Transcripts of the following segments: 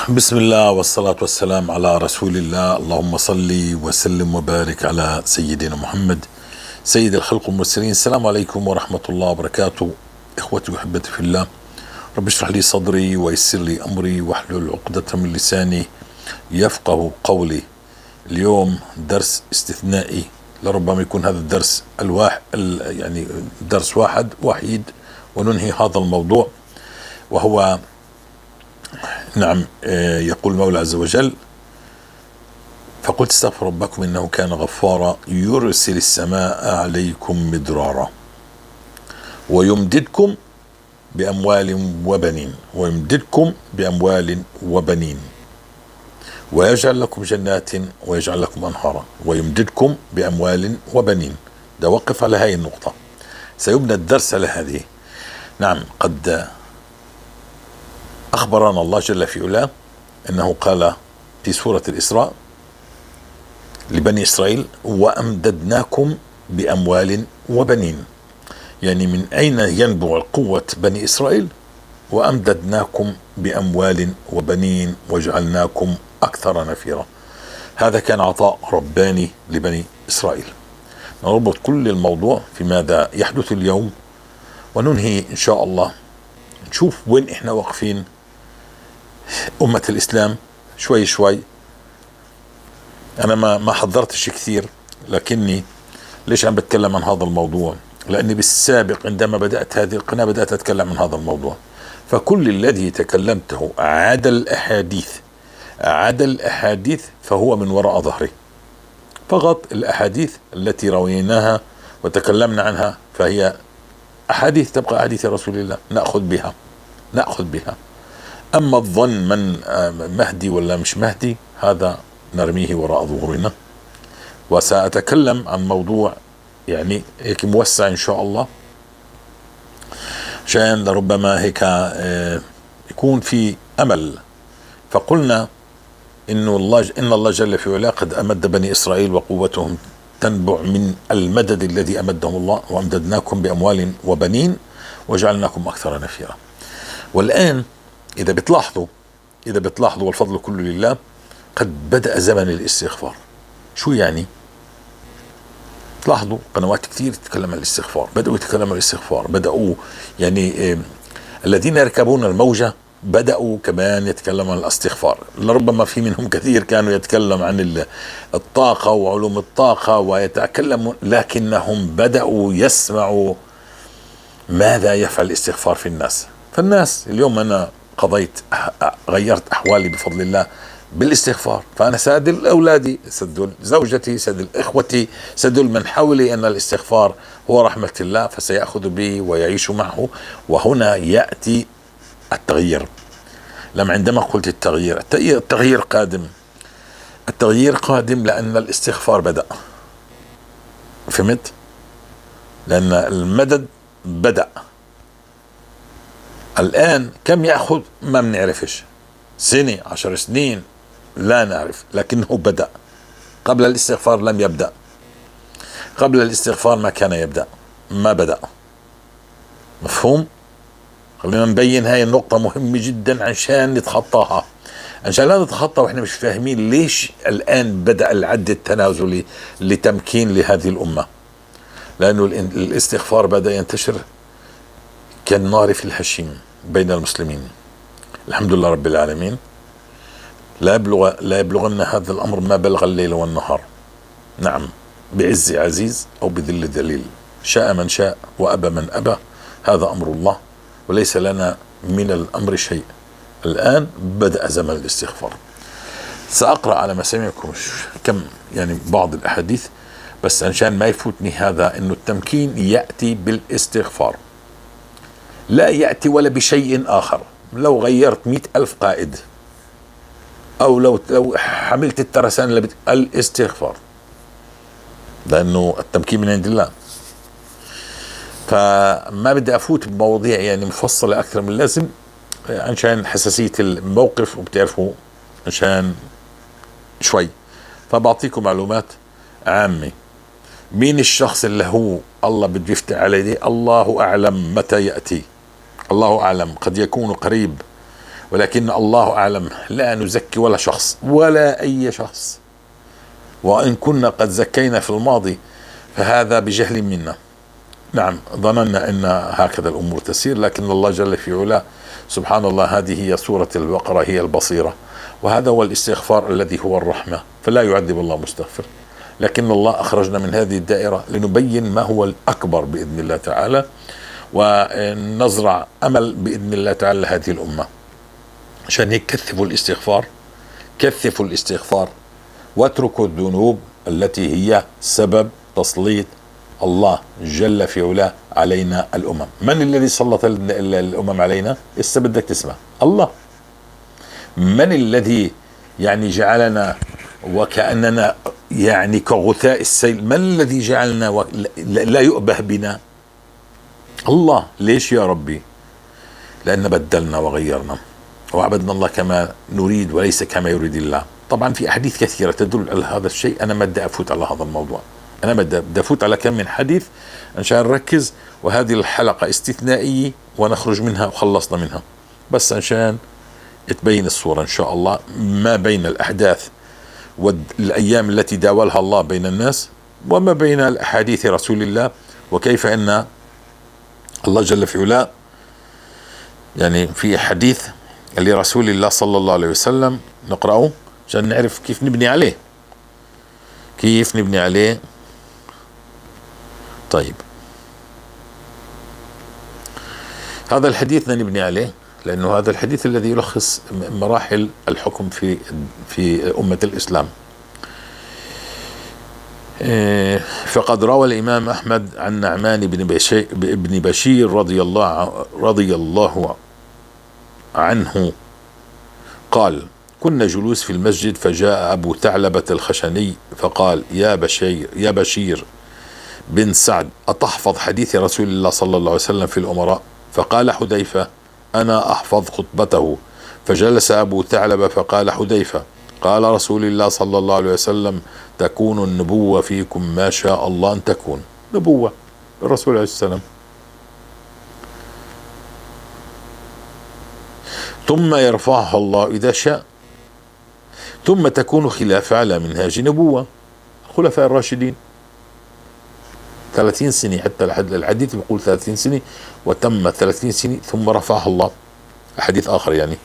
بسم الله والصلاة والسلام على رسول الله. اللهم صل وسلم وبارك على سيدنا محمد سيد الخلق والمرسلين. السلام عليكم ورحمة الله وبركاته. إخوتي وأحبتي في الله، رب اشرح لي صدري ويسر لي أمري واحلل عقدة من لساني يفقه قولي. اليوم درس استثنائي، لربما يكون هذا الدرس الواحد، يعني درس واحد وحيد وننهي هذا الموضوع، وهو نعم يقول المولى عز وجل: فقلت استغفر ربكم انه كان غفارا يرسل السماء عليكم مدرارا ويمددكم باموال وبنين، ويمددكم باموال وبنين ويجعل لكم جنات ويجعل لكم انهارا، ويمددكم باموال وبنين. ده وقف على هذه النقطة، سيبنى الدرس على هذه. نعم، قد أخبرنا الله جل في علاه أنه قال في سورة الإسراء لبني إسرائيل: وأمددناكم بأموال وبنين. يعني من أين ينبع قوة بني إسرائيل؟ وأمددناكم بأموال وبنين وجعلناكم أكثر نفيرا. هذا كان عطاء رباني لبني إسرائيل. نربط كل الموضوع في ماذا يحدث اليوم وننهي إن شاء الله، نشوف وين إحنا واقفين أمة الإسلام شوي شوي. أنا ما حضرتش كثير، لكني ليش عم بتكلم عن هذا الموضوع؟ لأني بالسابق عندما بدأت هذه القناة بدأت أتكلم عن هذا الموضوع، فكل الذي تكلمته عدا الأحاديث، عدا الأحاديث فهو من وراء ظهري. فقط الأحاديث التي رويناها وتكلمنا عنها فهي أحاديث تبقى أحاديث رسول الله، نأخذ بها، نأخذ بها. أما الظن من مهدي ولا مش مهدي، هذا نرميه وراء ظهورنا. وسأتكلم عن موضوع يعني هيك موسع إن شاء الله، عشان لربما هيك يكون في أمل. فقلنا إنه الله، إن الله جل في علاه قد أمد بني إسرائيل وقوتهم تنبع من المدد الذي أمدهم الله: وأمددناكم بأموال وبنين وجعلناكم أكثر نفيرا. والآن إذا بتلاحظوا، إذا بتلاحظوا والفضل كله لله، قد بدأ زمن الاستغفار. شو يعني؟ تلاحظوا قنوات كثير تتكلم عن الاستغفار، بدأوا يتكلموا عن الاستغفار، بدأوا يعني الذين يركبون الموجة بدأوا كمان يتكلموا عن الاستغفار. لربما في منهم كثير كانوا يتكلم عن الطاقة وعلوم الطاقة ويتكلموا، لكنهم بدأوا يسمعوا ماذا يفعل الاستغفار في الناس. فالناس اليوم أنا قضيت، غيرت أحوالي بفضل الله بالاستغفار، فأنا سأدل أولادي، سأدل زوجتي، سأدل إخوتي، سأدل من حولي أن الاستغفار هو رحمة الله، فسيأخذ به ويعيش معه. وهنا يأتي التغيير. لما عندما قلت التغيير، التغيير قادم، التغيير قادم لأن الاستغفار بدأ. فهمت؟ لأن المدد بدأ. الآن كم يأخذ ما بنعرفش، سنة، 10 سنين، لا نعرف، لكنه بدأ. قبل الاستغفار لم يبدأ، قبل الاستغفار ما كان يبدأ، ما بدأ. مفهوم؟ خلينا نبين هاي النقطة مهمة جدا عشان نتخطاها، عشان لا نتخطى واحنا مش فاهمين ليش الآن بدأ العد التنازلي لتمكين لهذه الأمة. لأنه الاستغفار بدأ ينتشر كالنار في الهشيم بين المسلمين. الحمد لله رب العالمين. لا يبلغن هذا الأمر ما بلغ الليل والنهار. نعم، بعز عزيز أو بذل ذليل، شاء من شاء وأبى من أبى، هذا أمر الله وليس لنا من الأمر شيء. الآن بدأ زمن الاستغفار. سأقرأ على مسامعكم كم يعني بعض الأحاديث بس عشان ما يفوتني هذا، إنه التمكين يأتي بالاستغفار، لا يأتي ولا بشيء آخر. لو غيرت 100,000 قائد أو لو حملت الترسانة اللي الاستغفار، لأنه التمكين من عند الله. فما بدي أفوت بمواضيع يعني مفصلة أكثر من اللازم عشان حساسية الموقف وبتعرفوا عشان شوي، فبعطيكم معلومات عامة. مين الشخص اللي هو الله بده يفتح عليه؟ الله أعلم متى يأتي، الله أعلم، قد يكون قريب. ولكن الله أعلم، لا نزكي ولا شخص ولا أي شخص، وإن كنا قد زكينا في الماضي فهذا بجهل منا. نعم، ظننا أن هكذا الأمور تسير، لكن الله جل في علاه سبحان الله، هذه هي سورة البقرة، هي البصيرة، وهذا هو الاستغفار الذي هو الرحمة، فلا يعذب الله مستغفر. لكن الله أخرجنا من هذه الدائرة لنبين ما هو الأكبر بإذن الله تعالى، ونزرع أمل بإذن الله تعالى لهذه الأمة. عشان هيك كثفوا الاستغفار، كثفوا الاستغفار، واتركوا الذنوب التي هي سبب تسليط الله جل في علاه علينا الأمم. من الذي سلط الأمم علينا؟ لسه بدك تسمع الله. من الذي يعني جعلنا وكأننا يعني كغثاء السيل؟ من الذي جعلنا لا يؤبه بنا؟ الله. ليش يا ربي؟ لأن بدلنا وغيرنا وعبدنا الله كما نريد وليس كما يريد الله. طبعا في أحاديث كثيرة تدل على هذا الشيء، أنا ما بدي أفوت على هذا الموضوع، أنا بدي أفوت على كم من حديث عشان نركز، وهذه الحلقة استثنائية ونخرج منها وخلصنا منها، بس عشان تبين الصورة إن شاء الله ما بين الأحداث والأيام التي داولها الله بين الناس، وما بين الأحاديث رسول الله، وكيف أن الله جل في علاه يعني في حديث لرسول الله صلى الله عليه وسلم نقرأه عشان نعرف كيف نبني عليه، كيف نبني عليه. طيب هذا الحديث نبني عليه، لأنه هذا الحديث الذي يلخص مراحل الحكم في أمة الإسلام. فقد روى الإمام أحمد عن نعمان بن بشير رضي الله عنه قال: كنا جلوس في المسجد فجاء أبو ثعلبة الخشني فقال: يا بشير بن سعد، أتحفظ حديث رسول الله صلى الله عليه وسلم في الأمراء؟ فقال حذيفة: أنا أحفظ خطبته. فجلس أبو ثعلبة فقال حذيفة: قال رسول الله صلى الله عليه وسلم: تكون النبوة فيكم ما شاء الله أن تكون. نبوة الرسول عليه السلام. ثم يرفعها الله إذا شاء، ثم تكون خلافة على منهاج نبوة، الخلفاء الراشدين 30 سنة، حتى الحديث بيقول 30 سنة، وتم 30 سنة ثم رفعها الله، حديث آخر يعني.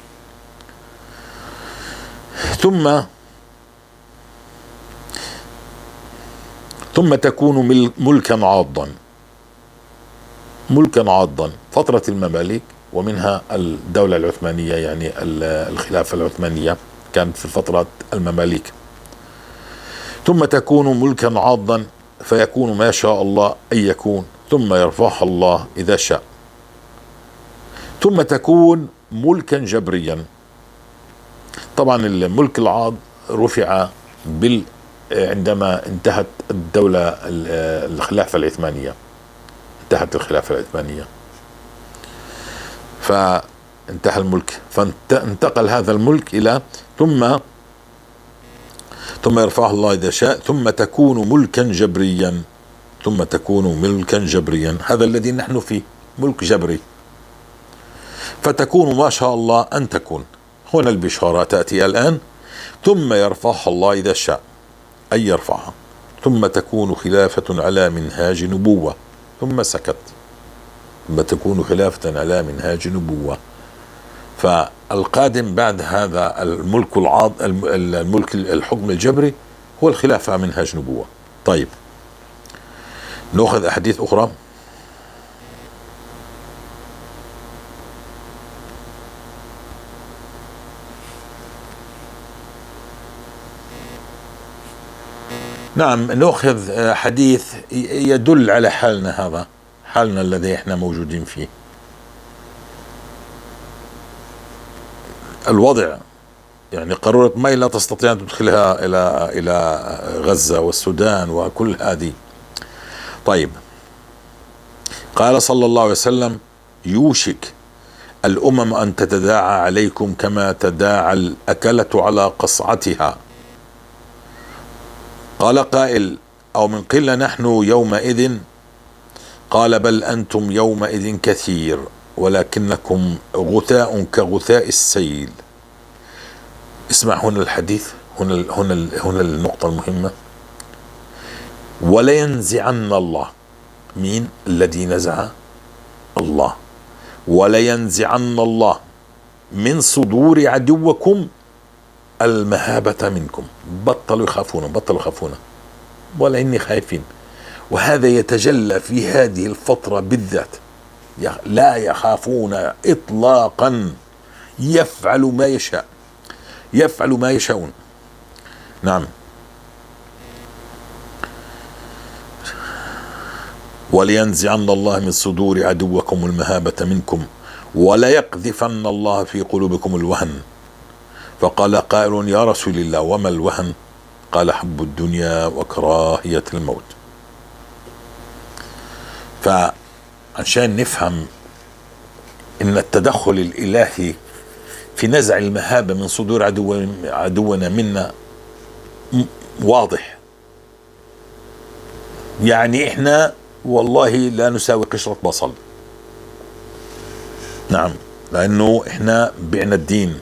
ثم تكون ملكا عاضا، ملكا عاضا، فترة المماليك ومنها الدولة العثمانية، يعني الخلافة العثمانية كانت في فترة المماليك. ثم تكون ملكا عاضا فيكون ما شاء الله أن يكون، ثم يرفعها الله إذا شاء. ثم تكون ملكا جبريا. طبعا الملك العاض رفع عندما انتهت الدولة الخلافة العثمانية، انتهت الخلافة العثمانية فانتهى الملك، فانتقل هذا الملك إلى ثم يرفعه الله إذا شاء، ثم تكون ملكا جبريا، ثم تكون ملكا جبريا، هذا الذي نحن فيه ملك جبري. فتكون ما شاء الله أن تكون. هنا البشارة تأتي الآن. ثم يرفعها الله إذا شاء، أي يرفعها. ثم تكون خلافة على منهاج نبوة. ثم سكت. ثم تكون خلافة على منهاج نبوة. فالقادم بعد هذا الملك العاض، الملك الحكم الجبري، هو الخلافة منهاج نبوة. طيب نأخذ أحاديث أخرى. نعم، نأخذ حديث يدل على حالنا، هذا حالنا الذي احنا موجودين فيه. الوضع يعني قارورة ماء لا تستطيع أن تدخلها إلى غزة والسودان وكل هذه. طيب قال صلى الله عليه وسلم: يوشك الأمم أن تتداعى عليكم كما تداعى الأكلة على قصعتها. قال قائل: أو من قلة نحن يومئذ؟ قال: بل أنتم يومئذ كثير. ولكنكم غثاء كغثاء السيل. اسمع هنا الحديث، هنا هنا هنا النقطة المهمة. ولينزعن الله، مين الذي نزع؟ الله. ولينزعن الله من صدور عدوكم المهابة منكم. بطلوا يخافونا، بطلوا يخافونا، ولا إني خايفين. وهذا يتجلى في هذه الفترة بالذات، لا يخافون إطلاقا، يفعل ما يشاء، يفعل ما يشاءون. نعم. ولينزعن الله من صدور عدوكم المهابة منكم وليقذفن الله في قلوبكم الوهن. فقال قائل: يا رسول الله وما الوهن؟ قال: حب الدنيا وكراهية الموت. فعشان نفهم ان التدخل الالهي في نزع المهابة من صدور عدونا منا واضح، يعني احنا والله لا نساوي قشرة بصل. نعم، لانه احنا بعنا الدين،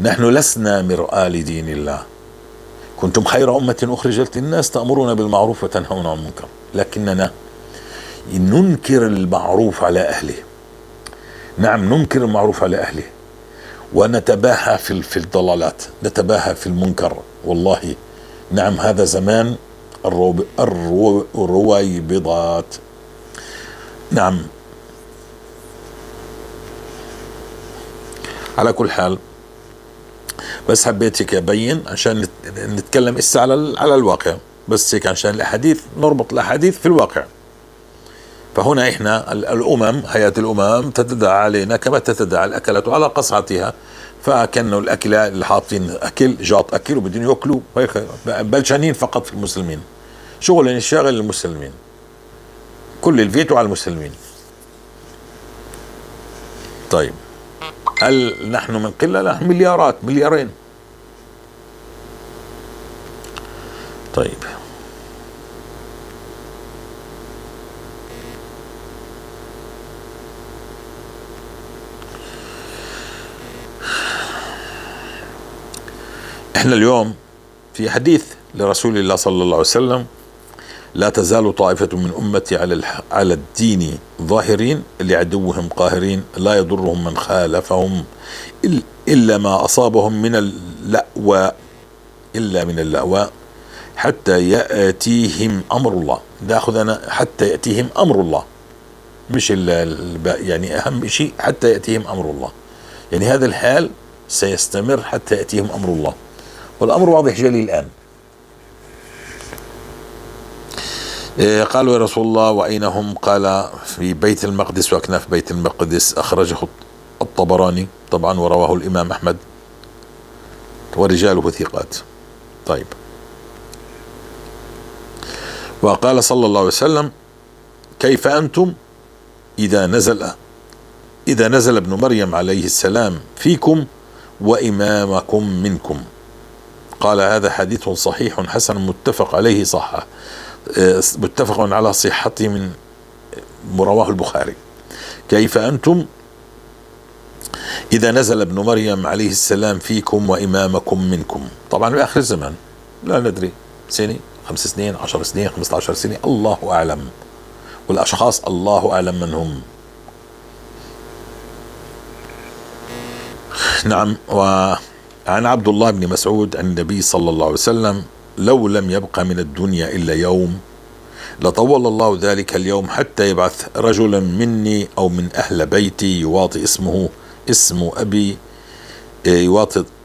نحن لسنا مرآة لدين الله. كنتم خير أمة أخرجت للناس تأمرون بالمعروف وتنهون عن المنكر، لكننا ننكر المعروف على أهله. نعم، ننكر المعروف على أهله ونتباهى في الضلالات، نتباهى في المنكر. والله نعم، هذا زمان الرويبضات. نعم، على كل حال بس حبيت هيك ابين عشان نتكلم هسه على الواقع، بس هيك عشان الاحاديث نربط الاحاديث في الواقع. فهنا احنا الامم، هيئة الامم تتداعى علينا كما تتداعى الاكلة على قصعتها، فكانه الاكلة اللي حاطين اكل جاط اكل وبدهم ياكلوا، بلشانين فقط في المسلمين، شغل الشاغل المسلمين، كل الفيتو على المسلمين. طيب هل نحن من قلة؟ نحن مليارات، مليارين. طيب احنا اليوم في حديث لرسول الله صلى الله عليه وسلم: لا تزال طائفة من أمتي على الدين ظاهرين لعدوهم قاهرين، لا يضرهم من خالفهم إلا ما أصابهم من اللأواء، إلا من اللأواء حتى يأتيهم أمر الله. ناخذ أنا حتى يأتيهم أمر الله، مش يعني أهم شيء حتى يأتيهم أمر الله، يعني هذا الحال سيستمر حتى يأتيهم أمر الله، والأمر واضح جلي الآن. قالوا يا رسول الله وأين هم؟ قال في بيت المقدس وأكناف بيت المقدس. أخرجه الطبراني طبعا، ورواه الإمام أحمد ورجاله ثقات. طيب، وقال صلى الله عليه وسلم: كيف أنتم إذا نزل ابن مريم عليه السلام فيكم وإمامكم منكم؟ قال هذا حديث صحيح حسن متفق عليه، صح، متفق على صحته من رواه البخاري. كيف أنتم إذا نزل ابن مريم عليه السلام فيكم وإمامكم منكم؟ طبعا بآخر الزمان، لا ندري، سنة، 5 سنين، 10 سنين، 15 سنة، الله أعلم، والأشخاص الله أعلم من هم. نعم. وعن عبد الله بن مسعود عن النبي صلى الله عليه وسلم: لو لم يبق من الدنيا إلا يوم لطول الله ذلك اليوم حتى يبعث رجلا مني أو من أهل بيتي يواطئ اسمه اسم أبي،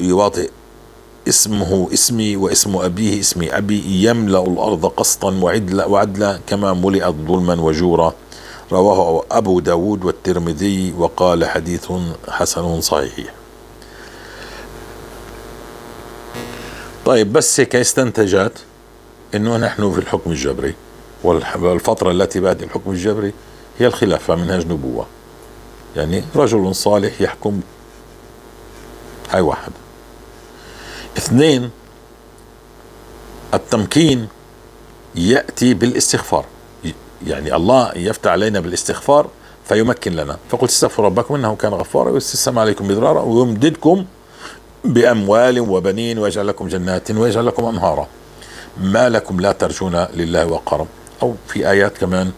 يواطئ اسمه اسمي واسم أبيه اسم أبي، يملأ الأرض قسطا وعدلا كما ملئت ظلما وجورا. رواه أبو داود والترمذي وقال حديث حسن صحيح. طيب، بس هيك استنتجت انه نحن في الحكم الجبري، والفترة التي بعد الحكم الجبري هي الخلافة، منهج نبوة، يعني رجل صالح يحكم. هاي واحد. اثنين، التمكين يأتي بالاستغفار، يعني الله يفتح علينا بالاستغفار فيمكن لنا. فقلت استغفروا ربكم انه كان غفارا ويرسل السماء عليكم مدرارا ويمددكم باموال وبنين ويجعل لكم جنات ويجعل لكم انهارا ما لكم لا ترجون لله وقارا. او في ايات كمان،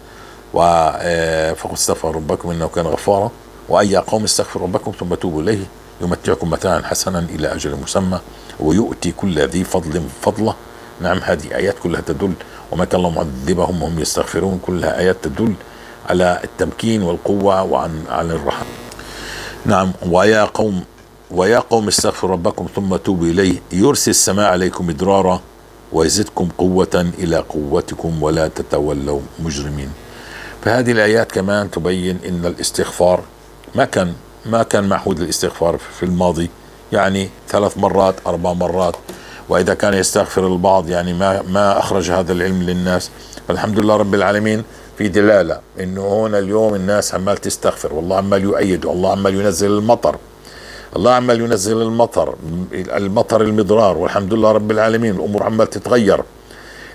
فقل استغفروا ربكم انه كان غفارا واي قوم استغفروا ربكم ثم توبوا اليه يمتعكم متاعا حسنا الى اجل مسمى ويؤتي كل ذي فضل فضله. نعم، هذه ايات كلها تدل، وما كان الله معذبهم وهم يستغفرون، كلها ايات تدل على التمكين والقوه وعن عن الرحمه. نعم، ويا قوم استغفروا ربكم ثم توبوا اليه يرسل السماء عليكم مدرارا ويزدكم قوة إلى قوتكم ولا تتولوا مجرمين. فهذه الآيات كمان تبين أن الاستغفار ما كان معهود الاستغفار في الماضي، يعني 3 مرات 4 مرات، وإذا كان يستغفر البعض يعني ما أخرج هذا العلم للناس. فالحمد لله رب العالمين في دلالة إنه هنا اليوم الناس عمال تستغفر، والله عمال يؤيد، والله عمال ينزل المطر، الله عمال ينزل المطر، المطر المضرار، والحمد لله رب العالمين. الأمور عمال تتغير،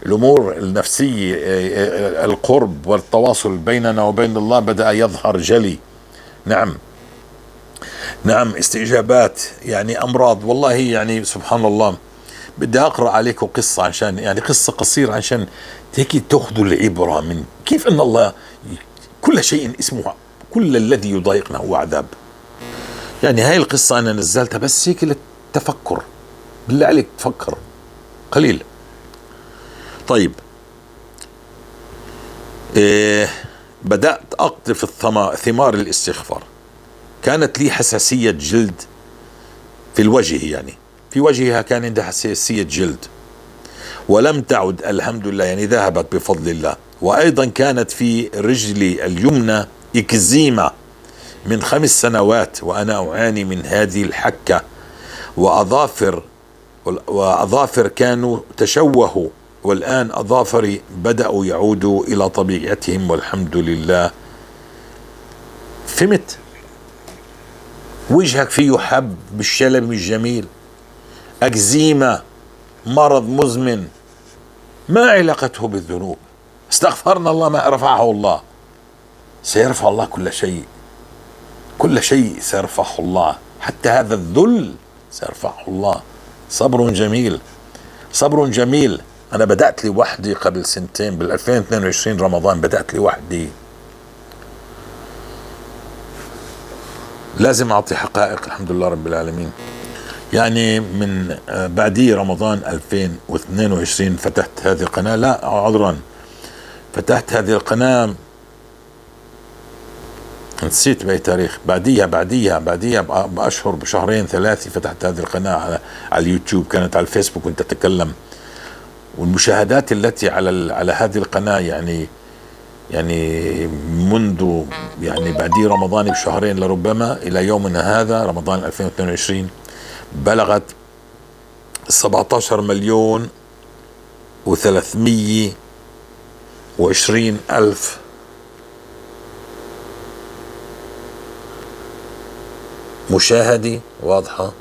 الأمور النفسية، القرب والتواصل بيننا وبين الله بدأ يظهر جلي. نعم نعم، استجابات، يعني أمراض، والله يعني سبحان الله. بدي أقرأ عليكم قصة، عشان يعني قصة قصيرة عشان هيك تأخذوا العبرة من كيف أن الله كل شيء اسمه، كل الذي يضايقنا هو عذاب. يعني هاي القصة أنا نزلتها بس هيك للتفكر، بالله عليك تفكر قليل. طيب، بدأت أقطف ثمار الاستغفار. كانت لي حساسية جلد في الوجه، يعني في وجهها كان عندها حساسية جلد، ولم تعد الحمد لله، يعني ذهبت بفضل الله. وأيضا كانت في رجلي اليمنى إكزيما من 5 سنوات، وأنا أعاني من هذه الحكة، وأظافر كانوا تشوهوا، والآن أظافري بدأوا يعودوا إلى طبيعتهم والحمد لله. فهمت؟ وجهك فيه حب بالشلب مش جميل، أكزيما، مرض مزمن، ما علاقته بالذنوب؟ استغفرنا الله ما رفعه الله، سيرفع الله كل شيء، كل شيء سيرفعه الله، حتى هذا الذل سيرفعه الله. صبر جميل، صبر جميل. أنا بدأت لوحدي قبل سنتين، بال2022 رمضان بدأت لوحدي. لازم أعطي حقائق، الحمد لله رب العالمين. يعني من بعدي رمضان 2022 فتحت هذه القناة، لا عذرا، فتحت هذه القناة نسيت بأي تاريخ، بعديها بعديها بعديها بأشهر، بشهرين 3 فتحت هذه القناة على اليوتيوب، كانت على الفيسبوك كنت أتكلم. والمشاهدات التي على هذه القناة يعني منذ يعني بعدي رمضان بشهرين لربما إلى يومنا هذا رمضان 2022 بلغت 17,320,000 مشاهدة واضحة.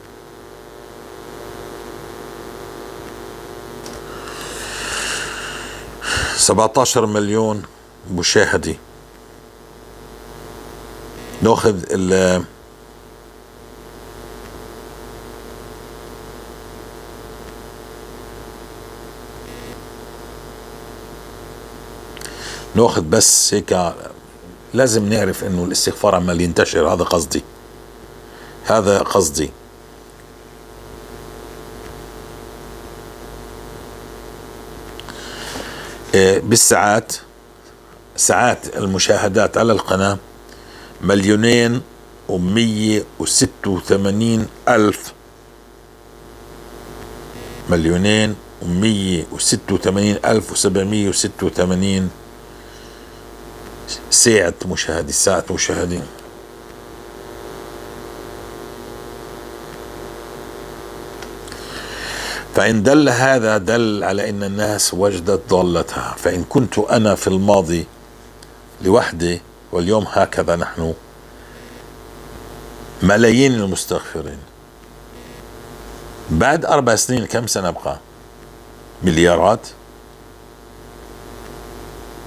17 مليون مشاهدة. ناخذ ال ناخذ بس هيك، لازم نعرف انه الاستغفار عمال ينتشر، هذا قصدي، هذا قصدي. بالساعات، ساعات المشاهدات على القناة 2,186,000، 2,186,786 ساعة مشاهدة، ساعة مشاهدين. فإن دل هذا دل على أن الناس وجدت ضالتها. فإن كنت أنا في الماضي لوحدي واليوم هكذا نحن ملايين المستغفرين، بعد 4 سنين كم سنبقى؟ مليارات.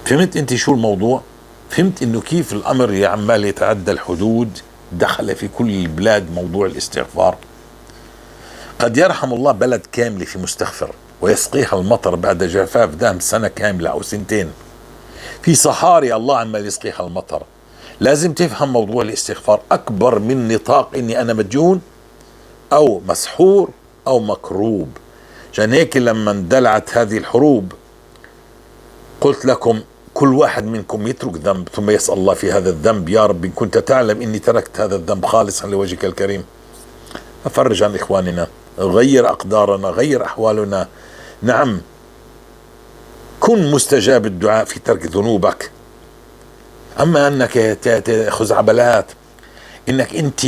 فهمت أنت شو الموضوع؟ فهمت انه كيف الامر يا عمال يتعدى الحدود، دخل في كل البلاد موضوع الاستغفار. قد يرحم الله بلد كاملة في مستغفر ويسقيها المطر بعد جفاف دام سنة كاملة أو سنتين. في صحاري الله عمال يسقيها المطر. لازم تفهم موضوع الاستغفار أكبر من نطاق إني أنا مديون أو مسحور أو مكروب. عشان هيك لما اندلعت هذه الحروب قلت لكم كل واحد منكم يترك ذنب ثم يسأل الله في هذا الذنب، يا رب إن كنت تعلم إني تركت هذا الذنب خالصا لوجهك الكريم ففرج عن إخواننا، غير أقدارنا، غير أحوالنا. نعم، كن مستجاب الدعاء في ترك ذنوبك. أما أنك خزعبلات، إنك أنت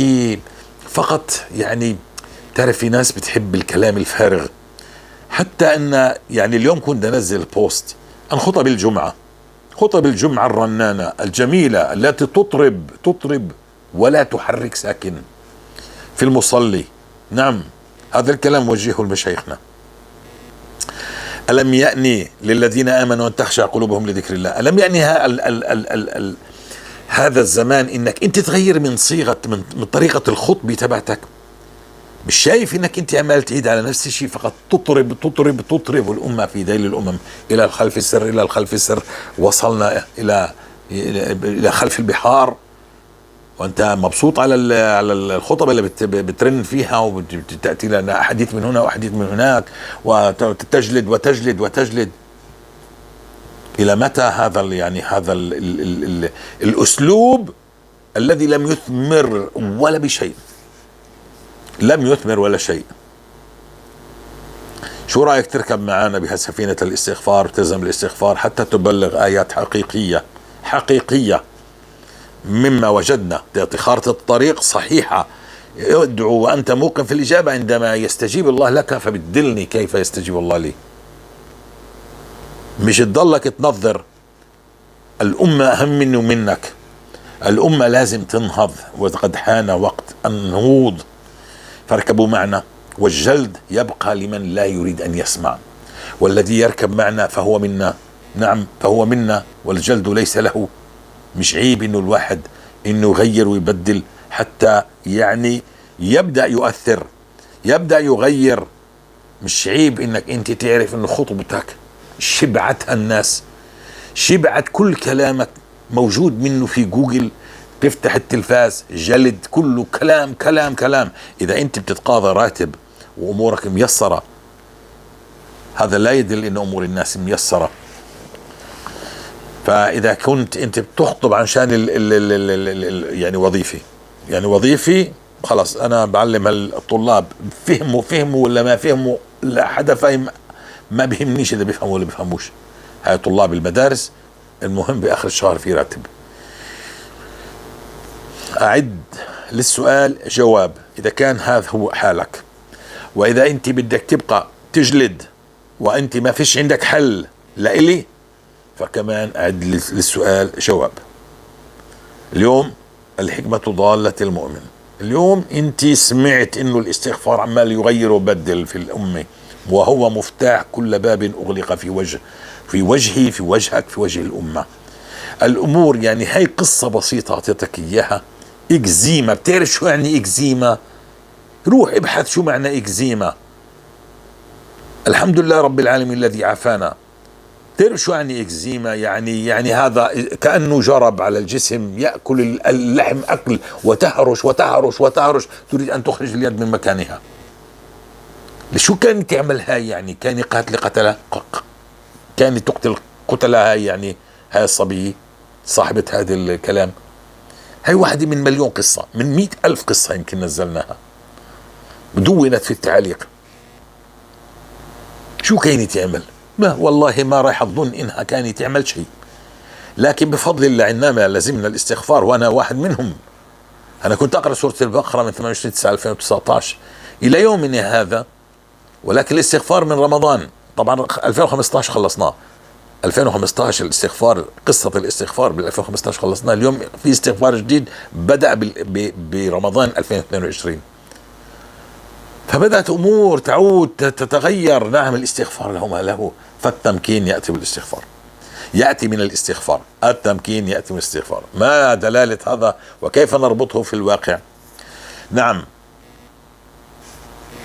فقط يعني تعرف في ناس بتحب الكلام الفارغ. حتى أن يعني اليوم كنت أنزل بوست عن خطب الجمعة، خطب الجمعة الرنانة الجميلة التي تطرب ولا تحرك ساكن في المصلي. نعم، هذا الكلام وجهه لمشايخنا. ألم يأني للذين آمنوا أن تخشع قلوبهم لذكر الله؟ ألم يأني هذا الزمان إنك أنت تغير من صيغة من طريقة الخطبة تبعتك؟ مش شايف إنك أنت عمال تعيد على نفس الشيء فقط، تطرب تطرب تطرب الأمة في ذيل الأمم إلى الخلف السر، إلى الخلف السر، وصلنا إلى خلف البحار. وأنت مبسوط على الخطب اللي بترن فيها وتأتي لنا أحاديث من هنا وأحاديث من هناك وتجلد وتجلد وتجلد. إلى متى هذا يعني هذا ال ال ال الأسلوب الذي لم يثمر ولا بشيء، لم يثمر ولا شيء؟ شو رأيك تركب معنا بهالسفينة الاستغفار وتلزم الاستغفار حتى تبلغ آيات حقيقية حقيقية مما وجدنا، تعطي خارطة الطريق صحيحة. ادعو وأنت موقن في الإجابة، عندما يستجيب الله لك فبتدلني كيف يستجيب الله لي. مش تضلك تنظر. الأمة أهم مني ومنك، الأمة لازم تنهض، وقد حان وقت النهوض، فاركبوا معنا. والجلد يبقى لمن لا يريد أن يسمع، والذي يركب معنا فهو منا. نعم، فهو منا، والجلد ليس له. مش عيب انه الواحد انه يغير ويبدل حتى يعني يبدأ يؤثر، يبدأ يغير. مش عيب انك انت تعرف انه خطبتك شبعتها الناس، شبعت كل كلامك موجود منه في جوجل، تفتح التلفاز جلد كله كلام كلام كلام. اذا انت بتتقاضى راتب وامورك ميسرة، هذا لا يدل ان امور الناس ميسرة. فاذا كنت انت بتخطب عشان ال ال ال ال ال يعني وظيفي، يعني وظيفي خلاص انا بعلم الطلاب، فهموا ولا ما فهموا، لا حدا فاهم، ما بيهمنيش اذا بيفهموا ولا بيفهموش. هاي طلاب المدارس، المهم باخر الشهر في راتب. اعد للسؤال جواب اذا كان هذا هو حالك. واذا انت بدك تبقى تجلد وانت ما فيش عندك حل لإلي، فكمان أعد للسؤال جواب. اليوم الحكمة ضالة المؤمن. اليوم انت سمعت انه الاستغفار عمال يغير ويبدل في الأمة، وهو مفتاح كل باب أغلق في وجه، في وجهي، في وجهك، في وجه الأمة. الأمور يعني هاي قصة بسيطة أعطيتك إياها. إكزيما، بتعرف شو يعني إكزيما؟ روح ابحث شو معنى إكزيما. الحمد لله رب العالمين الذي عافانا. تعرف شو يعني إكزيما؟ يعني هذا كأنه جرب على الجسم، يأكل اللحم أكل، وتهرش وتهرش وتهرش، تريد أن تخرج اليد من مكانها. شو كان تعمل هاي؟ يعني كان قاتل قتلة، كان تقتل قتلة هاي، يعني هاي الصبية صاحبة هذا الكلام. هاي واحدة من مليون قصة، من 100,000 قصة يمكن نزلناها، دونت في التعاليق. شو كانت تعمل؟ ما والله ما راح أظن إنها كانت تعمل شيء، لكن بفضل الله عندما لزمنا الاستغفار، وأنا واحد منهم. أنا كنت أقرأ سورة البقرة من 28/9/2019 إلى يومنا هذا، ولكن الاستغفار من رمضان طبعا 2015 خلصناه. 2015 الاستغفار، قصة الاستغفار بال 2015 خلصناه. اليوم في استغفار جديد بدأ برمضان 2022، فبدأت أمور تعود تتغير. نعم، الاستغفار له ما له، فالتمكين يأتي بالاستغفار. يأتي من الاستغفار، التمكين يأتي من الاستغفار. ما دلالة هذا وكيف نربطه في الواقع؟ نعم،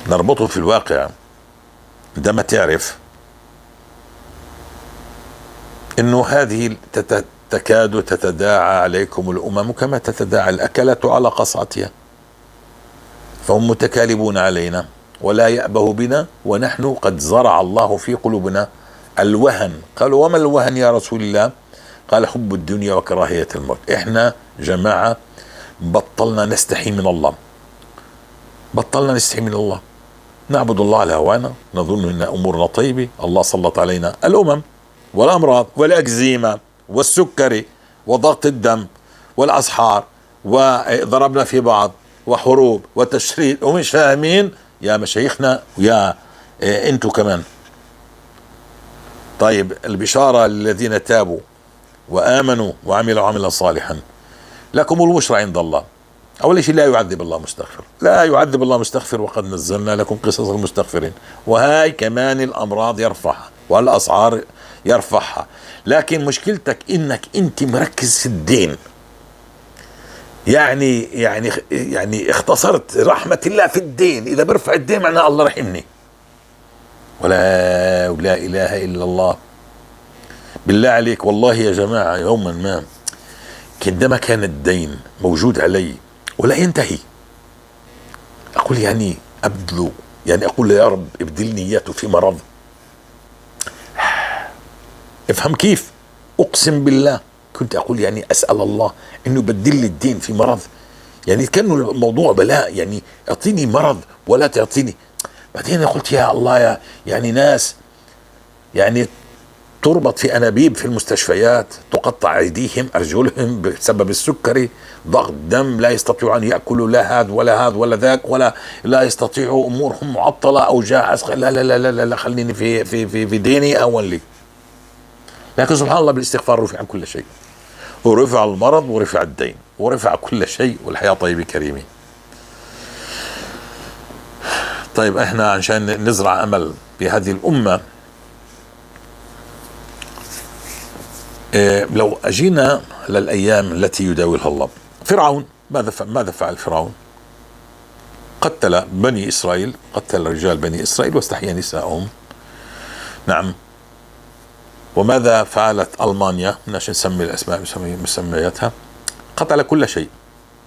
نربطه في الواقع عندما تعرف انه هذه تكاد تتداعى عليكم الامم كما تتداعى الاكلة على قصعتها، فهم متكالبون علينا ولا يأبه بنا، ونحن قد زرع الله في قلوبنا الوهن. قالوا وما الوهن يا رسول الله؟ قال حب الدنيا وكراهية الموت. احنا جماعة بطلنا نستحي من الله، بطلنا نستحي من الله، نعبد الله على هوانا، نظن ان امورنا طيبة، الله سلط علينا الامم والامراض والاكزيما والسكري وضغط الدم والاسحار، وضربنا في بعض وحروب وتشريد، ومش فاهمين يا مشايخنا ويا انتو كمان. طيب، البشارة للذين تابوا وآمنوا وعملوا عملا صالحا، لكم البشرى عند الله. أول شيء لا يعذب الله مستغفر، لا يعذب الله مستغفر، وقد نزلنا لكم قصص المستغفرين. وهاي كمان الأمراض يرفعها والأسعار يرفعها، لكن مشكلتك إنك أنت مركز في الدين، يعني اختصرت رحمة الله في الدين. إذا برفع الدين معناه الله رحمني، ولا إله إلا الله. بالله عليك، والله يا جماعة يوما ما عندما كان الدين موجود علي ولا ينتهي، أقول يعني أبدله، يعني أقول يا رب ابدلني إياه في مرض. افهم كيف؟ أقسم بالله كنت أقول يعني أسأل الله إنه يبدل لي الدين في مرض، يعني كأنه الموضوع بلاء، يعني أعطيني مرض ولا تعطيني. بعدين قلت يا الله، يا يعني ناس يعني تربط في أنابيب في المستشفيات، تقطع أيديهم أرجلهم بسبب السكري، ضغط دم، لا يستطيعوا أن يأكلوا لا هذا ولا هذا ولا ذاك، ولا لا يستطيعوا، أمورهم معطلة، أوجاع، لا لا لا لا لا، خليني في في في في ديني أول لي. لكن سبحان الله بالاستغفار رفع كل شيء، ورفع المرض ورفع الدين ورفع كل شيء، والحياة طيبة كريمة. طيب احنا عشان نزرع أمل بهذه الأمة، لو أجينا للأيام التي يداولها الله، فرعون ماذا فعل فرعون؟ قتل بني إسرائيل، قتل رجال بني إسرائيل واستحيا نساءهم. نعم. وماذا فعلت ألمانيا؟ بدناش نسمي الأسماء مسمياتها. قتل كل شيء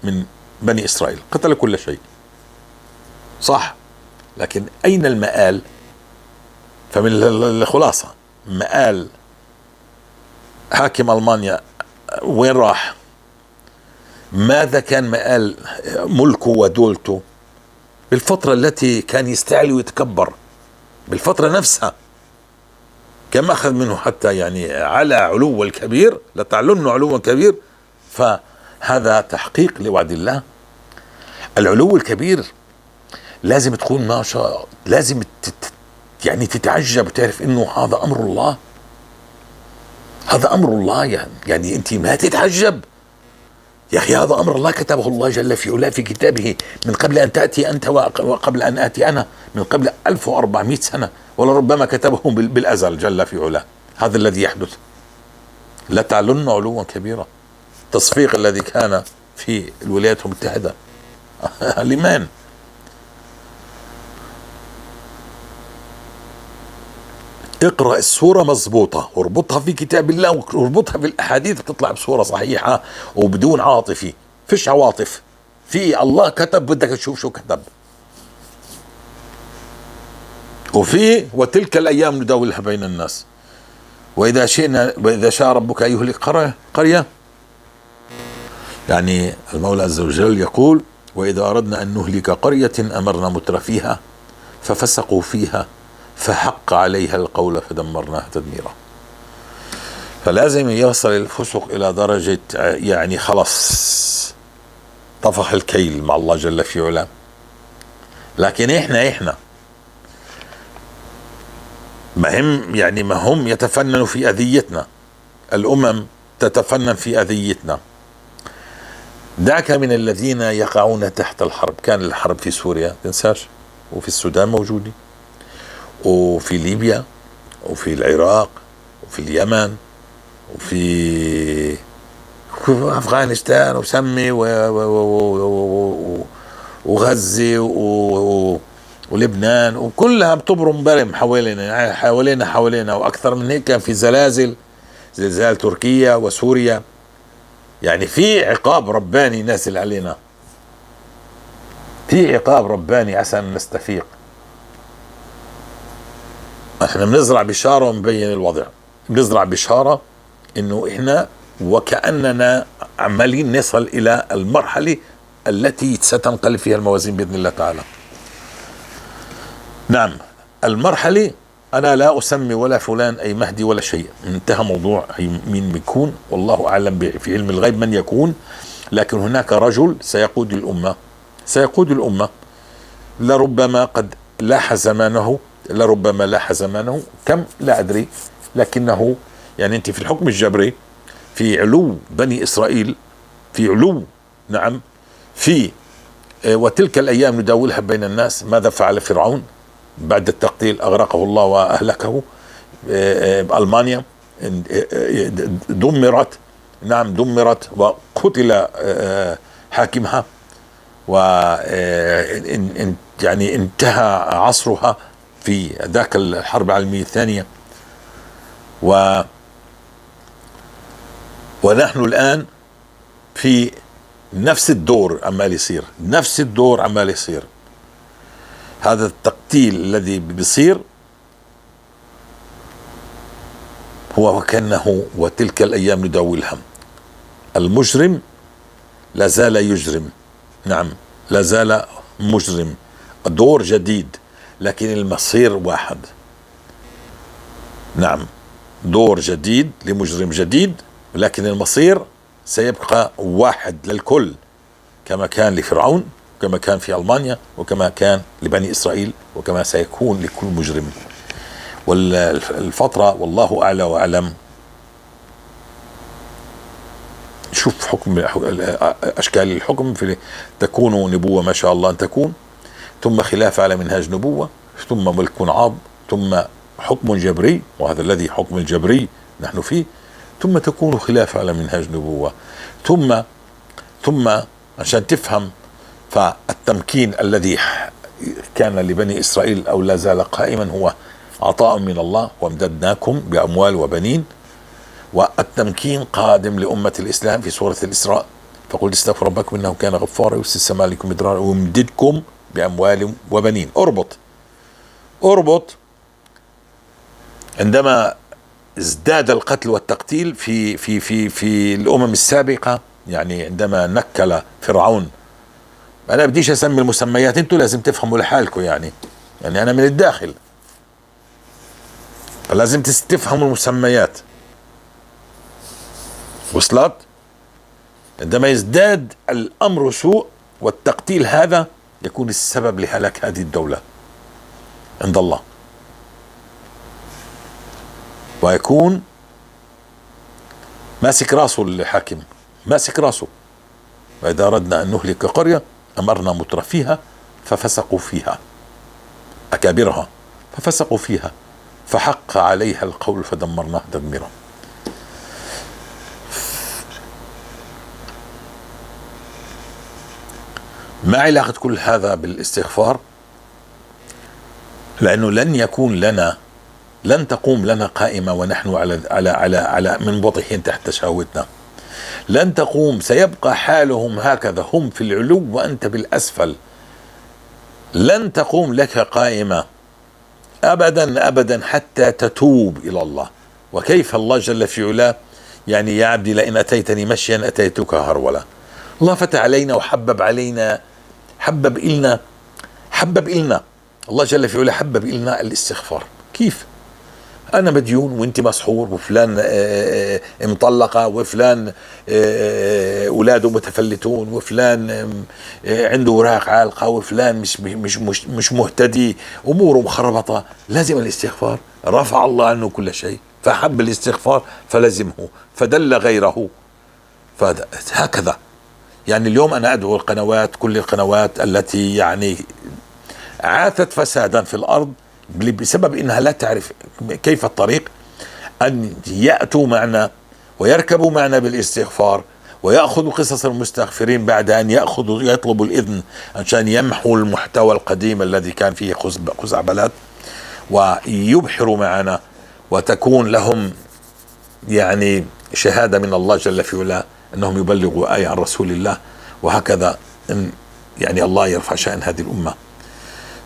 من بني إسرائيل، قتل كل شيء، صح. لكن أين المآل؟ فمن الخلاصة مآل حاكم ألمانيا وين راح؟ ماذا كان مآل ملكه ودولته بالفترة التي كان يستعلي ويتكبر؟ بالفترة نفسها كما أخذ منه حتى يعني على علو الكبير، لتعلن علوا كبير. فهذا تحقيق لوعد الله. العلو الكبير لازم تكون ما شاء، لازم يعني تتعجب وتعرف انه هذا امر الله، هذا امر الله. يعني انت ما تتعجب يا اخي، هذا امر الله كتبه الله جل في علاه في كتابه من قبل ان تاتي انت وقبل ان اتي انا، من قبل 1400 سنه، ولربما كتبه بالازل جل في علاه. هذا الذي يحدث، لتعلن علوا كبيرا. التصفيق الذي كان في الولايات المتحده لمن؟ اقرأ السورة مظبوطة واربطها في كتاب الله واربطها في الأحاديث، بتطلع بصورة صحيحة وبدون عاطفة. فيش عواطف، في الله كتب، بدك تشوف شو كتب. وفي وتلك الأيام نداولها بين الناس، وإذا شئنا وإذا شاء ربك أن يهلك قرية. يعني المولى عز وجل يقول وإذا أردنا أن نهلك قرية أمرنا مترفيها ففسقوا فيها فحق عليها القول فدمرناها تدميرا. فلازم يصل الفسق إلى درجة يعني خلص طفح الكيل مع الله جل في علاه. لكن احنا ما هم يعني ما هم يتفننوا في أذيتنا، الأمم تتفنن في أذيتنا. دعك من الذين يقعون تحت الحرب. كان الحرب في سوريا تنساش، وفي السودان موجودة، وفي ليبيا، وفي العراق، وفي اليمن، وفي أفغانستان وسمي وغزة ولبنان، وكلها بتبرم برم حوالينا حوالينا حوالينا. وأكثر من هيك كان في زلازل، زلزال تركيا وسوريا. يعني في عقاب رباني نازل علينا، في عقاب رباني عسى أن نستفيق. احنا بنزرع بشارة ونبين الوضع، بنزرع بشارة انه احنا وكأننا عمالين نصل الى المرحلة التي ستنقلب فيها الموازين بإذن الله تعالى. نعم، المرحلة أنا لا أسمي ولا فلان أي مهدي ولا شيء، انتهى موضوع مين بيكون، والله أعلم في علم الغيب من يكون، لكن هناك رجل سيقود الأمة، سيقود الأمة. لربما قد لاح زمانه، لربما لاح زمانه، كم لا أدري، لكنه يعني أنت في الحكم الجبري في علو بني إسرائيل، في علو، نعم، في وتلك الأيام نداولها بين الناس. ماذا فعل فرعون بعد التقتيل؟ أغرقه الله وأهلكه. ألمانيا دمرت، نعم دمرت، وقتل حاكمها، و يعني انتهى عصرها في ذاك الحرب العالمية الثانية. ونحن الآن في نفس الدور عمال يصير، نفس الدور عمال يصير. هذا التقتيل الذي بيصير هو وكأنه وتلك الأيام نداولها. المجرم لا زال يجرم، نعم لا زال مجرم، الدور جديد لكن المصير واحد. نعم، دور جديد لمجرم جديد، لكن المصير سيبقى واحد للكل، كما كان لفرعون، كما كان في ألمانيا، وكما كان لبني إسرائيل، وكما سيكون لكل مجرم. والفترة والله أعلى وأعلم. شوف حكم أشكال الحكم، في تكون نبوة ما شاء الله أن تكون، ثم خلافة على منهاج نبوة، ثم ملك عاض، ثم حكم جبري، وهذا الذي حكم الجبري نحن فيه، ثم تكون خلافة على منهاج نبوة، ثم عشان تفهم فالتمكين الذي كان لبني إسرائيل أو لا زال قائما هو عطاء من الله، وامددناكم بأموال وبنين. والتمكين قادم لأمة الإسلام في سورة الإسراء، فقل استغفر ربكم إنه كان غفارا يرسل السماء عليكم مدرارا ويمددكم بأموال وبنين. اربط اربط. عندما ازداد القتل والتقتيل في في في في الأمم السابقة، يعني عندما نكل فرعون، أنا بديش أسمي المسميات، أنتوا لازم تفهموا لحالكم، يعني أنا من الداخل فلازم تفهموا المسميات. وصلت؟ عندما يزداد الأمر سوء والتقتيل هذا يكون السبب لهلاك هذه الدولة عند الله، ويكون ماسك راسه الحاكم، ماسك راسه. وإذا أردنا أن نهلك قرية أمرنا مترفيها ففسقوا فيها، أكابرها ففسقوا فيها، فحق عليها القول فدمرناها تدميرا. ما علاقة كل هذا بالاستغفار؟ لأنه لن يكون لنا، لن تقوم لنا قائمة ونحن على على على على منبطحين تحت شهوتنا. لن تقوم، سيبقى حالهم هكذا، هم في العلو وأنت بالأسفل. لن تقوم لك قائمة أبدا أبدا حتى تتوب إلى الله. وكيف الله جل في علاه يعني يا عبدي لئن أتيتني مشيا أتيتك هرولا. الله فتح علينا وحبب علينا، حبب إلنا، حبب إلنا الله جل في علاه، حبب إلنا الاستغفار. كيف؟ أنا مديون وأنت مسحور، وفلان مطلقة، وفلان أولاده متفلتون، وفلان عنده أوراق عالقة، وفلان مش مش مش مش مهتدي، أموره مخربطة. لازم الاستغفار. رفع الله عنه كل شيء، فحب الاستغفار فلزمه، فدل غيره، فهكذا. يعني اليوم أنا أدعو القنوات، كل القنوات التي يعني عاثت فسادا في الأرض بسبب إنها لا تعرف كيف الطريق، أن يأتوا معنا ويركبوا معنا بالاستغفار، ويأخذوا قصص المستغفرين بعد أن يأخذوا يطلبوا الإذن عشان يمحوا المحتوى القديم الذي كان فيه خزعبلات، ويبحروا معنا، وتكون لهم يعني شهادة من الله جل في علاه أنهم يبلغوا آية عن رسول الله، وهكذا يعني الله يرفع شأن هذه الأمة.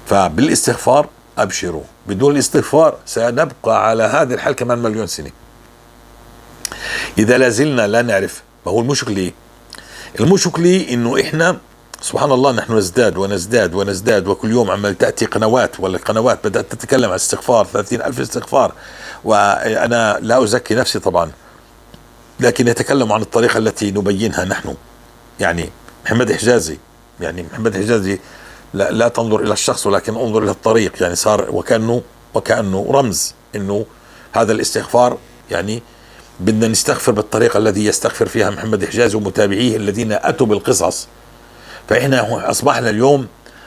فبالاستغفار أبشروا، بدون الاستغفار سنبقى على هذه الحال كمان 1,000,000 سنة إذا لازلنا لا نعرف. ما هو المشكلة؟ المشكلة إنه إحنا سبحان الله نحن نزداد ونزداد ونزداد، وكل يوم عمال تأتي قنوات، والقنوات بدأت تتكلم عن استغفار 30,000 استغفار، وأنا لا أزكي نفسي طبعا، لكن يتكلم عن الطريقة التي نبينها نحن. يعني محمد حجازي، يعني محمد حجازي لا تنظر إلى الشخص ولكن انظر إلى الطريق، يعني صار وكأنه رمز إنه هذا الاستغفار، يعني بدنا نستغفر بالطريقة التي يستغفر فيها محمد حجازي ومتابعيه الذين أتوا بالقصص. فإحنا أصبحنا اليوم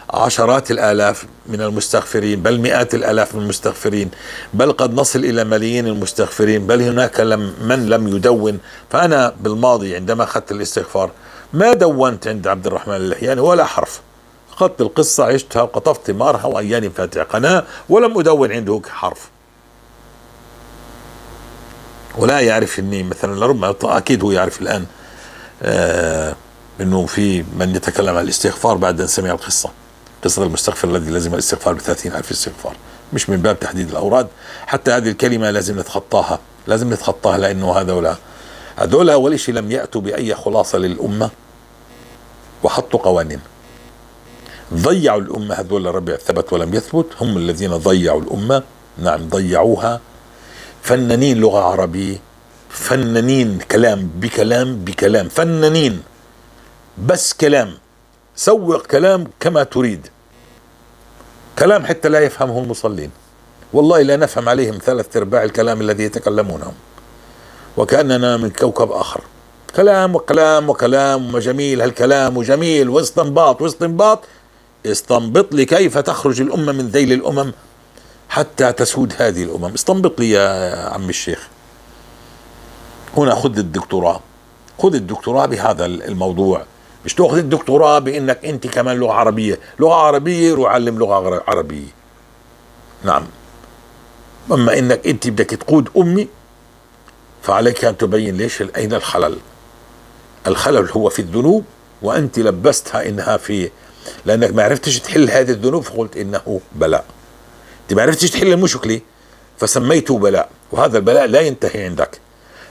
عشرات الآلاف من المستغفرين، بل مئات الآلاف من المستغفرين، بل قد نصل إلى ملايين المستغفرين، بل هناك من لم يدون. فأنا بالماضي عندما أخذت الاستغفار ما دونت عند عبد الرحمن اللحياني ولا حرف، أخذت القصة عشتها وقطفت ثمارها وأياني فاتح قناة ولم أدون عنده حرف، ولا يعرف إني مثلا، لربما أكيد هو يعرف الآن إنه في من يتكلم عن الاستغفار بعد أن سمع القصة، قصة المستغفر الذي لزم الاستغفار ب30,000 استغفار، مش من باب تحديد الأوراد. حتى هذه الكلمة لازم نتخطاها، لازم نتخطاها، لأنه هذولا أول شيء لم يأتوا بأي خلاصة للأمة وحطوا قوانين، ضيعوا الأمة. هذول ربع ثبت ولم يثبت، هم الذين ضيعوا الأمة. نعم ضيعوها. فنانين لغة عربية، فنانين كلام بكلام بكلام، فنانين بس كلام، سوق كلام كما تريد، كلام حتى لا يفهمه المصلين. والله لا نفهم عليهم 3/4 الكلام الذي يتكلمونه، وكأننا من كوكب آخر. كلام وكلام وكلام وجميل هالكلام وجميل، واستنباط واستنباط. استنبط لي كيف تخرج الأمة من ذيل الأمم حتى تسود هذه الأمم. استنبط لي يا عم الشيخ. هنا خذ الدكتوراه، خذ الدكتوراه بهذا الموضوع، مش تأخذ الدكتوراه بإنك أنت كمان لغة عربية، لغة عربية روح علم لغة عربية. نعم، أما إنك أنت بدك تقود أمي فعليك أن تبين ليش أين الخلل. الخلل هو في الذنوب، وأنت لبستها إنها في، لأنك ما عرفتش تحل هذه الذنوب فقلت إنه بلاء. أنت ما عرفتش تحل المشكلة فسميته بلاء، وهذا البلاء لا ينتهي عندك،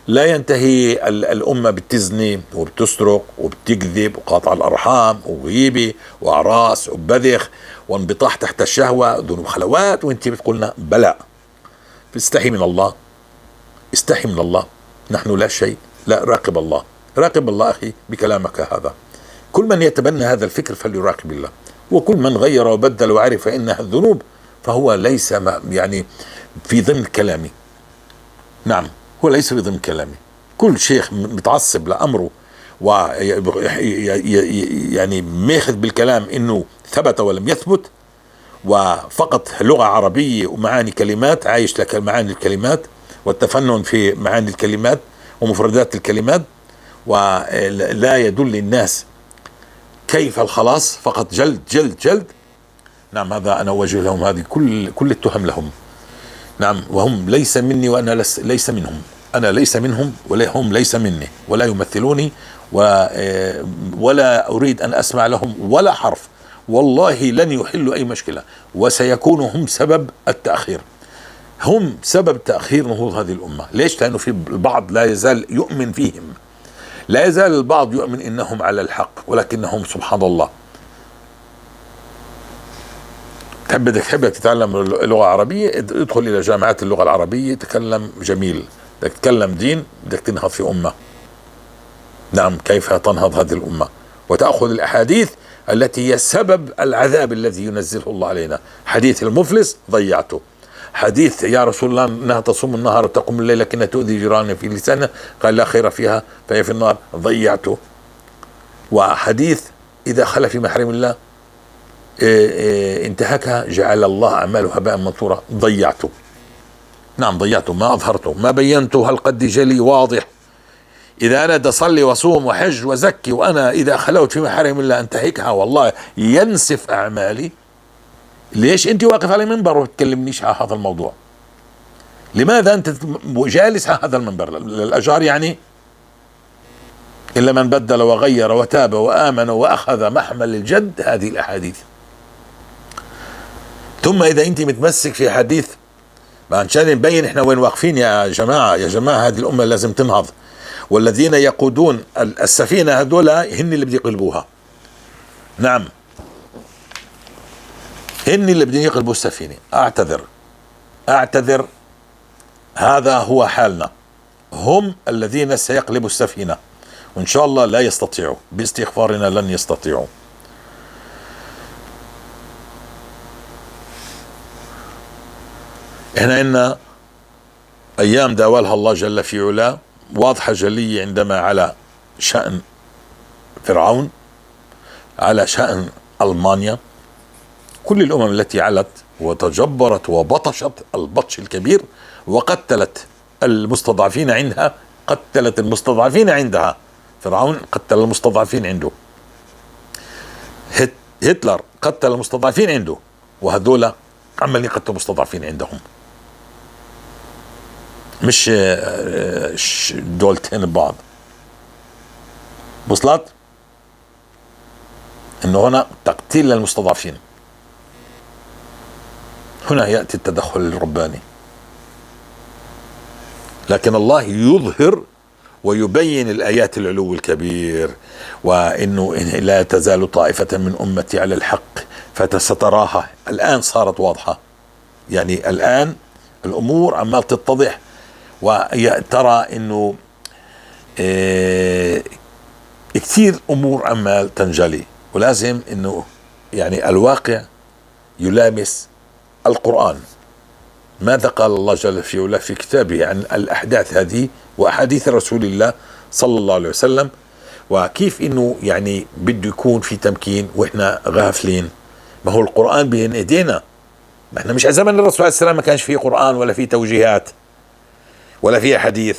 لا ينتهي. الأمة بتزني وبتسرق وبتكذب وقاطع الأرحام وغيبة وأعراس وبذخ وانبطاح تحت الشهوة، ذنوب خلوات، وانت بتقولنا بلاء. استحي من الله، استحي من الله، نحن لا شيء. لا، راقب الله، راقب الله أخي بكلامك هذا. كل من يتبنى هذا الفكر فليراقب الله، وكل من غير وبدل وعرف إنها الذنوب فهو ليس يعني في ضمن كلامي. نعم هو ليس في ضمن كلامي. كل شيخ متعصب لأمره و يعني ماخذ بالكلام إنه ثبت ولم يثبت، وفقط لغة عربية ومعاني كلمات، عايش لك معاني الكلمات والتفنن في معاني الكلمات ومفردات الكلمات، ولا يدل الناس كيف الخلاص، فقط جلد جلد جلد. نعم هذا أنا أوجه لهم هذه كل التهم لهم. نعم، وهم ليس مني وأنا ليس منهم، أنا ليس منهم ولا هم ليس مني ولا يمثلوني، ولا أريد أن أسمع لهم ولا حرف. والله لن يحلوا أي مشكلة، وسيكونوا هم سبب التأخير، هم سبب تأخير نهوض هذه الأمة. ليش؟ لأنه في البعض لا يزال يؤمن فيهم، لا يزال البعض يؤمن إنهم على الحق، ولكنهم سبحان الله. تحب تتعلم لغة عربية، ادخل إلى جامعات اللغة العربية، تكلم جميل. بدك تتكلم دين، بدك تنهض في أمة. نعم، كيف تنهض هذه الأمة؟ وتأخذ الأحاديث التي هي سبب العذاب الذي ينزله الله علينا. حديث المفلس ضيعته، حديث يا رسول الله انها تصوم النهار وتقوم الليل لكنها تؤذي جيرانها في لسانها، قال لا خير فيها فهي في النار، ضيعته. وحديث إذا خلى في محارم الله انتهكها جعل الله أعماله هباء منثورا، ضيعته. نعم ضيعته، ما أظهرته، ما بينته، هل قد جلي واضح. إذا أنا بدي أصلي وأصوم وحج وزكي، وأنا إذا خلوت في محارم الله أنتهكها والله ينسف أعمالي، ليش أنت واقف على المنبر وتكلمنيش على هذا الموضوع؟ لماذا أنت جالس على هذا المنبر؟ للأجار يعني؟ إلا من بدل وغير وتاب وآمن وأخذ محمل الجد هذه الأحاديث. ثم إذا أنت متمسك في حديث، عشان نبين إحنا وين واقفين يا جماعة، يا جماعة هذه الأمة لازم تنهض، والذين يقودون السفينة هذول هن اللي بدي يقلبوها. نعم، هن اللي بدهم يقلبوا السفينة. أعتذر، هذا هو حالنا، هم الذين سيقلبوا السفينة، وإن شاء الله لا يستطيعوا، باستغفارنا لن يستطيعوا. احنا عندنا أيام داولها الله جل في علاه واضحة جلية، عندما على شأن فرعون، على شأن ألمانيا، كل الأمم التي علت وتجبرت وبطشت البطش الكبير وقتلت المستضعفين عندها، قتلت المستضعفين عندها. فرعون قتل المستضعفين عنده، هتلر قتل المستضعفين عنده، وهذولا عمالين يقتلوا المستضعفين عندهم، مش دولتين ببعض. وصلت؟ انه هنا تقتيل للمستضعفين، هنا يأتي التدخل الرباني. لكن الله يظهر ويبين الآيات العلو الكبير، وإنه لا تزال طائفة من أمتي على الحق فستراها. الآن صارت واضحة، يعني الآن الأمور عمال تتضح، وترى إنه كثير أمور عمال تنجلي، ولازم إنه يعني الواقع يلامس القرآن. ماذا قال الله جل في علاه في كتابه عن الأحداث هذه وأحاديث رسول الله صلى الله عليه وسلم، وكيف إنه يعني بده يكون في تمكين وإحنا غافلين؟ ما هو القرآن بين إيدينا، ما إحنا مش على زمن الرسول عليه السلام ما كانش فيه قرآن ولا فيه توجيهات ولا فيه حديث،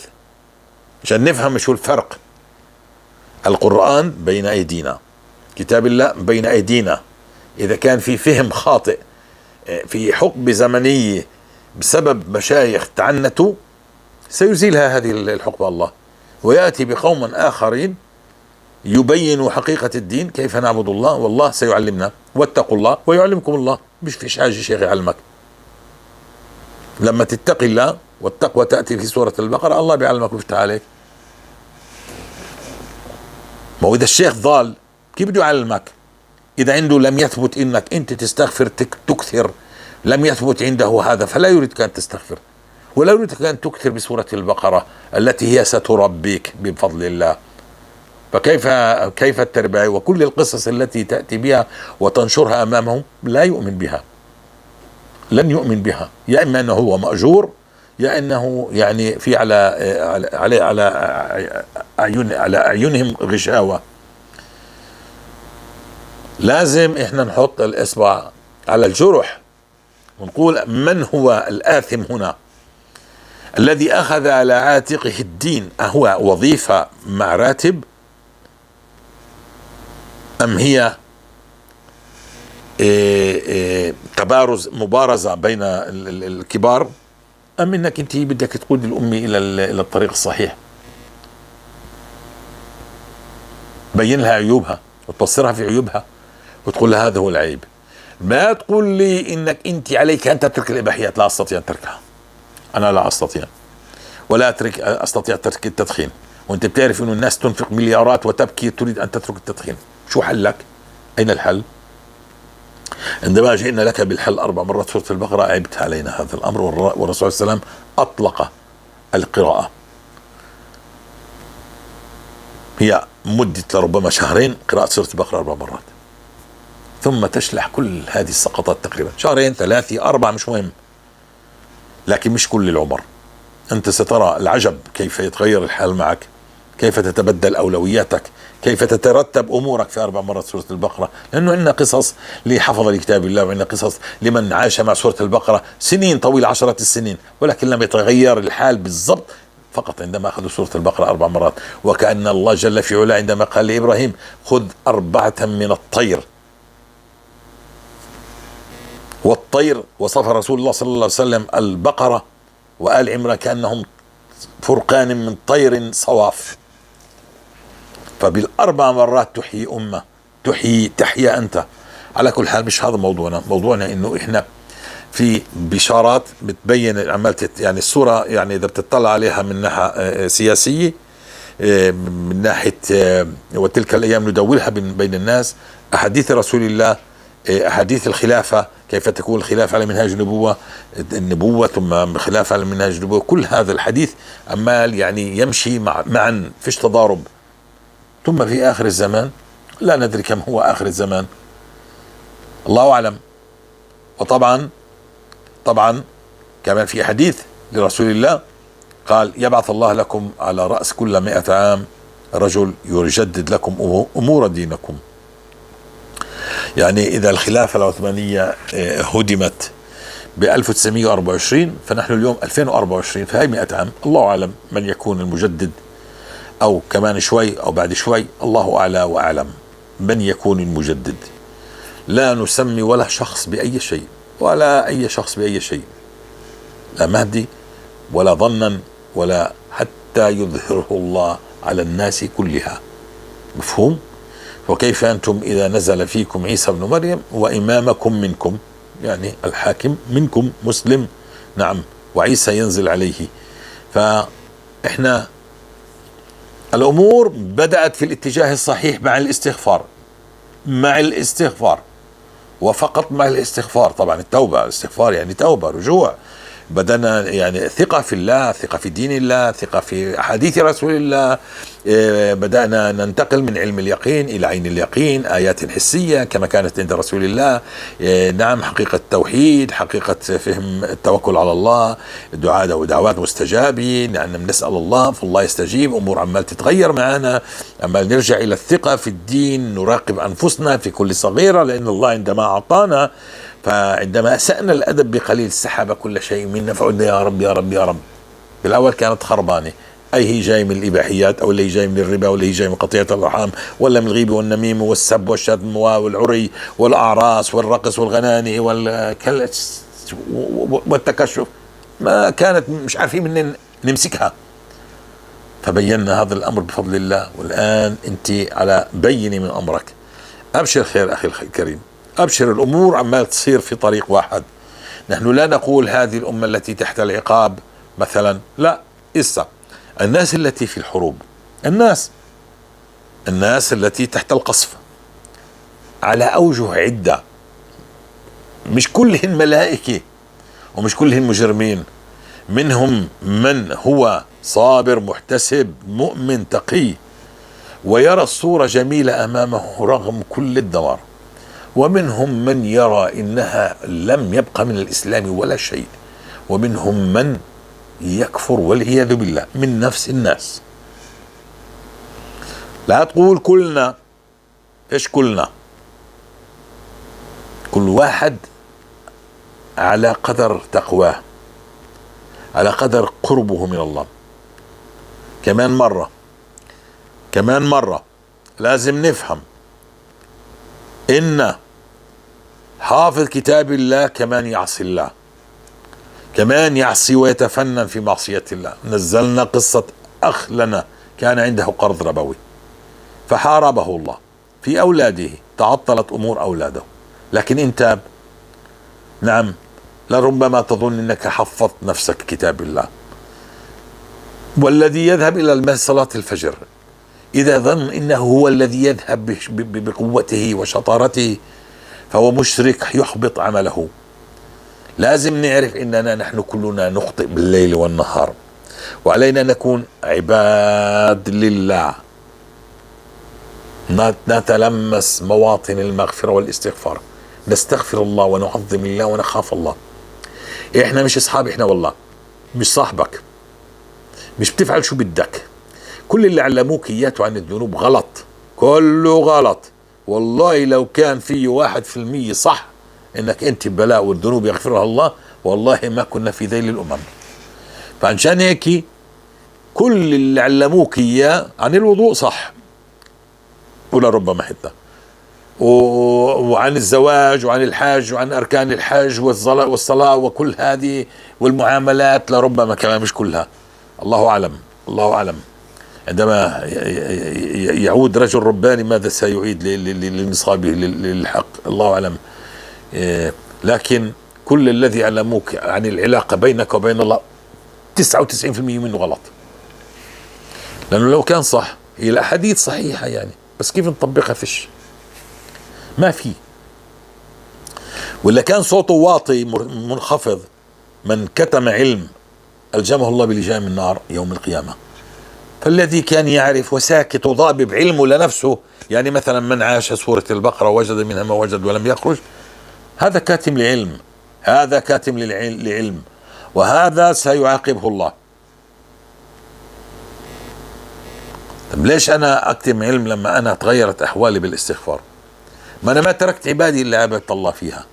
عشان نفهم شو الفرق. القرآن بين أيدينا، كتاب الله بين أيدينا. إذا كان في فهم خاطئ في حقبة زمنية بسبب مشايخ تعنتوا، سيزيلها هذه الحقبة الله، ويأتي بقوم آخرين يبينوا حقيقة الدين، كيف نعبد الله، والله سيعلمنا، واتقوا الله ويعلمكم الله. مش فيش حاجة شيخ يعلمك. لما تتقي الله، والتقوى تأتي في سورة البقرة، الله بيعلمك ويفتح عليك. ما هو إذا الشيخ ضال كيف بده يعلمك؟ إذا عنده لم يثبت إنك أنت تستغفر تكثر، لم يثبت عنده هذا، فلا يريدك أن تستغفر، ولا يريدك أن تكثر بسورة البقرة التي هي ستربيك بفضل الله. فكيف كيف التربية وكل القصص التي تأتي بها وتنشرها أمامهم لا يؤمن بها، لن يؤمن بها. يا إما أنه هو مأجور، يا أنه يعني في على على على أعين على أعينهم غشاوة. لازم إحنا نحط الإصبع على الجرح ونقول من هو الآثم هنا الذي أخذ على عاتقه الدين؟ أهو وظيفة مع راتب، أم هي تبارز مبارزة بين الكبار، أم إنك أنت بدك تقود الأمة إلى الطريق الصحيح؟ بين لها عيوبها وتبصرها في عيوبها وتقول لها هذا هو العيب. ما تقول لي إنك أنت عليك أن تترك الإباحيات، لا أستطيع أن تركها، أنا لا أستطيع، ولا أترك أستطيع ترك التدخين، وأنت بتعرف إنه الناس تنفق مليارات وتبكي تريد أن تترك التدخين. شو حلك؟ أين الحل؟ عندما جئنا لك بالحل 4 مرات سورة البقرة عبت علينا هذا الأمر، والرسول صلى الله عليه وسلم أطلق القراءة، هي مدة لربما شهرين قراءة سورة البقرة 4 مرات، ثم تشلح كل هذه السقطات تقريبا، شهرين 3 4 مش مهم، لكن مش كل العمر. أنت سترى العجب كيف يتغير الحال معك، كيف تتبدل أولوياتك، كيف تترتب أمورك في 4 مرات سورة البقرة. لأنه عندنا قصص لحفظ لكتاب الله، وعندنا قصص لمن عاش مع سورة البقرة سنين طويلة، عشرات السنين، ولكن لم يتغير الحال بالضبط فقط عندما أخذوا سورة البقرة 4 مرات. وكأن الله جل في علاه عندما قال لإبراهيم خذ 4 من الطير، والطير وصف رسول الله صلى الله عليه وسلم البقرة وآل عمران كأنهم فرقان من طير صواف. فبال4 مرات تحيي أمة، تحيا أنت. على كل حال مش هذا موضوعنا، موضوعنا إنه إحنا في بشارات بتبين عمال يعني الصورة، يعني إذا بتطلع عليها من ناحية سياسية، من ناحية وتلك الأيام ندولها بين الناس، أحاديث رسول الله، أحاديث الخلافة، كيف تكون الخلافة على منهاج النبوة ثم خلافة على منهاج النبوة، كل هذا الحديث عمال يعني يمشي معا، فيش تضارب. ثم في آخر الزمان لا ندري كم هو آخر الزمان، الله أعلم. وطبعا طبعا كمان في حديث لرسول الله قال يبعث الله لكم على رأس كل 100 عام رجل يجدد لكم أمور دينكم. يعني إذا الخلافة العثمانية هدمت ب 1924 فنحن اليوم 2024، فهي 100 عام، الله أعلم من يكون المجدد، أو كمان شوي أو بعد شوي، الله أعلى وأعلم من يكون المجدد. لا نسمي ولا شخص بأي شيء، ولا أي شخص بأي شيء، لا مهدي ولا ظنا ولا حتى يظهره الله على الناس كلها. مفهوم؟ وكيف أنتم إذا نزل فيكم عيسى بن مريم وإمامكم منكم، يعني الحاكم منكم مسلم، نعم، وعيسى ينزل عليه. فإحنا الأمور بدأت في الاتجاه الصحيح مع الاستغفار، مع الاستغفار وفقط مع الاستغفار. طبعا التوبة، الاستغفار يعني توبة، رجوع، بدأنا يعني ثقة في الله، ثقة في دين الله، ثقة في أحاديث رسول الله. بدأنا ننتقل من علم اليقين إلى عين اليقين، آيات حسية كما كانت عند رسول الله. نعم، حقيقة التوحيد، حقيقة فهم التوكل على الله، دعاء ودعوات مستجابة، لأن نسأل الله فالله يستجيب. أمور عمال تتغير معنا، عمال نرجع إلى الثقة في الدين، نراقب أنفسنا في كل صغيرة، لأن الله عندما أعطانا، فعندما أسأنا الأدب بقليل سحب كل شيء منا، فقلنا يا رب يا رب يا رب. بالأول كانت خربانة، أي هي جاي من الإباحيات، أو اللي هي جاي من الربا، ولا هي جاي من قطيعة الأرحام، ولا من الغيبة والنميمة والسب والشتم والعري والأعراس والرقص والغناني والتكشف، ما كانت مش عارفين منين نمسكها. فبينا هذا الأمر بفضل الله، والآن أنت على بينة من أمرك. أبشر خير أخي الكريم، أبشر، الأمور عمال تصير في طريق واحد. نحن لا نقول هذه الأمة التي تحت العقاب مثلا، لا، إسا الناس التي في الحروب، الناس التي تحت القصف على أوجه عدة، مش كلهن ملائكة ومش كلهن مجرمين، منهم من هو صابر محتسب مؤمن تقي ويرى الصورة جميلة أمامه رغم كل الدمار، ومنهم من يرى إنها لم يبقى من الإسلام ولا شيء، ومنهم من يكفر والعياذ بالله من نفس الناس. لا تقول كلنا، إيش كلنا؟ كل واحد على قدر تقواه، على قدر قربه من الله. كمان مرة لازم نفهم إن حافظ كتاب الله كمان يعصي الله، كمان يعصي ويتفنن في معصية الله. نزلنا قصة أخ لنا كان عنده قرض ربوي فحاربه الله في أولاده، تعطلت أمور أولاده، لكن إن تاب، نعم، لربما تظن أنك حفظت نفسك كتاب الله. والذي يذهب إلى صلاة الفجر إذا ظن إنه هو الذي يذهب بقوته وشطارته فهو مشرك يحبط عمله. لازم نعرف إننا نحن كلنا نخطئ بالليل والنهار، وعلينا نكون عباد لله، نتلمس مواطن المغفرة والاستغفار، نستغفر الله ونعظم الله ونخاف الله. إحنا مش أصحاب، إحنا والله مش صاحبك، مش بتفعل شو بدك. كل اللي علموك إياته عن الذنوب غلط، كله غلط. والله لو كان فيه 1% صح انك انت ببلاء والذنوب يغفرها الله، والله ما كنا في ذيل الامم. فعشان هيك كل اللي علموك إياه عن الوضوء صح، ولربما حتى وعن الزواج وعن الحج وعن أركان الحج والصلاة وكل هذه والمعاملات، لربما كمان مش كلها، الله أعلم، الله أعلم. عندما يعود رجل رباني ماذا سيعيد لنصابه للحق، الله أعلم. لكن كل الذي علموك عن العلاقة بينك وبين الله 99% منه غلط، لأنه لو كان صح هي الأحاديث صحيحة يعني، بس كيف نطبقها؟ فيش، ما في. ولا كان صوته واطي منخفض، من كتم علم ألجمه الله بلجام النار يوم القيامة. فالذي كان يعرف وساكت وضابب علمه لنفسه، يعني مثلا من عاش سورة البقرة وجد منها ما وجد ولم يخرج، هذا كاتم لعلم، هذا كاتم لعلم، وهذا سيعاقبه الله. طب ليش أنا أكتم علم لما أنا تغيرت أحوالي بالاستغفار؟ ما أنا ما تركت عبادي إلا عبدت الله فيها.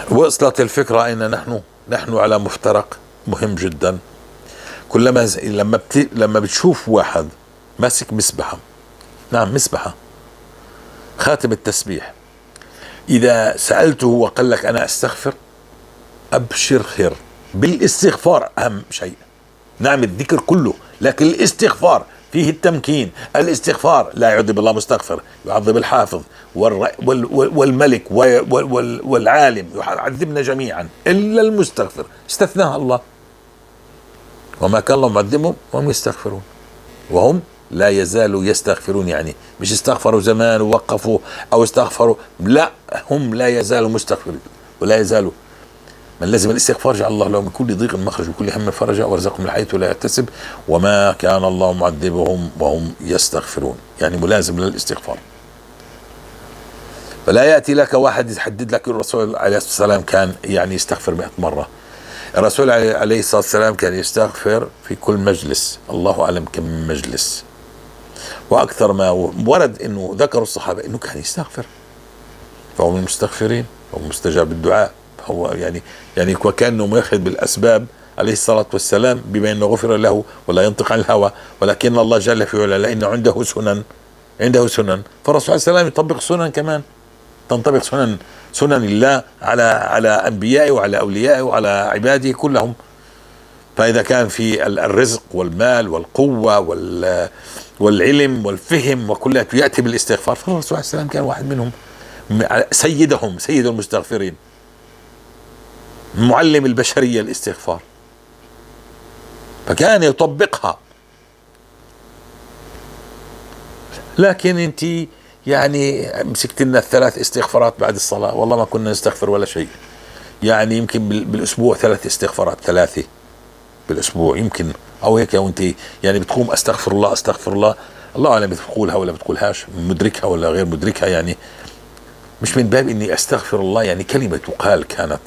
وصلت الفكرة أن نحن على مفترق مهم جدا. كلما لما بتشوف واحد ماسك مسبحة، نعم مسبحة، خاتم التسبيح، إذا سألته وقال لك أنا أستغفر، أبشر خير. بالاستغفار أهم شيء، نعم الذكر كله، لكن الاستغفار فيه التمكين. الاستغفار لا يعذب الله مستغفر، يعذب الحافظ والملك والعالم، يعذبنا جميعا إلا المستغفر، استثناها الله. وما كان الله معذبهم وهم يستغفرون، وهم لا يزالوا يستغفرون. يعني مش استغفروا زمان ووقفوا أو استغفروا، لا، هم لا يزالوا مستغفرين ولا يزالوا. من لزم الاستغفار جعل الله له من كل ضيق مخرج وكل هم فرجا ورزقهم من حيث لا يحتسب وما كان الله معذبهم وهم يستغفرون. يعني ملازم للاستغفار. فلا يأتي لك واحد يحدد لك الرسول عليه الصلاة والسلام كان يعني يستغفر 100 مرة. الرسول عليه الصلاة والسلام كان يستغفر في كل مجلس، الله أعلم كم مجلس. وأكثر ما ورد أنه ذكروا الصحابة أنه كان يستغفر، فهو من المستغفرين، هو مستجاب الدعاء، هو يعني وكأنه ماخذ بالأسباب عليه الصلاة والسلام، بما أنه غفر له ولا ينطق عن الهوى، ولكن الله جل في علاه لأنه عنده سنن، عنده سنن، فالرسول عليه السلام يطبق سنن كمان، تنطبق سنن الله على أنبيائه وعلى أوليائه وعلى عباده كلهم. فإذا كان في الرزق والمال والقوة والعلم والفهم وكلها يأتي بالاستغفار، فالرسول عليه السلام كان واحد منهم، سيدهم، سيد المستغفرين، معلم البشرية الاستغفار، فكان يطبقها. لكن انت يعني مسكت لنا 3 استغفارات بعد الصلاة، والله ما كنا نستغفر ولا شيء، يعني يمكن بالأسبوع 3 استغفارات، 3 بالأسبوع يمكن، أو هيك، وانت يعني بتقوم أستغفر الله أستغفر الله، الله أعلم بتقولها ولا بتقولهاش، مدركها ولا غير مدركها، يعني مش من باب إني أستغفر الله، يعني كلمة تقال كانت،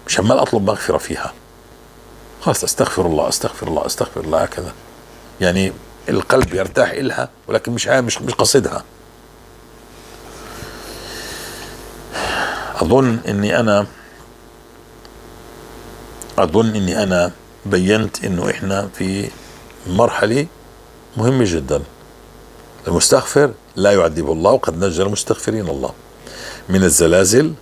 مش عمال أطلب مغفرة فيها، خلاص أستغفر الله أستغفر الله أستغفر الله هكذا، يعني القلب يرتاح إلها، ولكن مش قصدها. أظن إني أنا بينت إنه إحنا في مرحلة مهمة جدا. المستغفر لا يعذب الله، وقد نجى المستغفرين الله من الزلازل،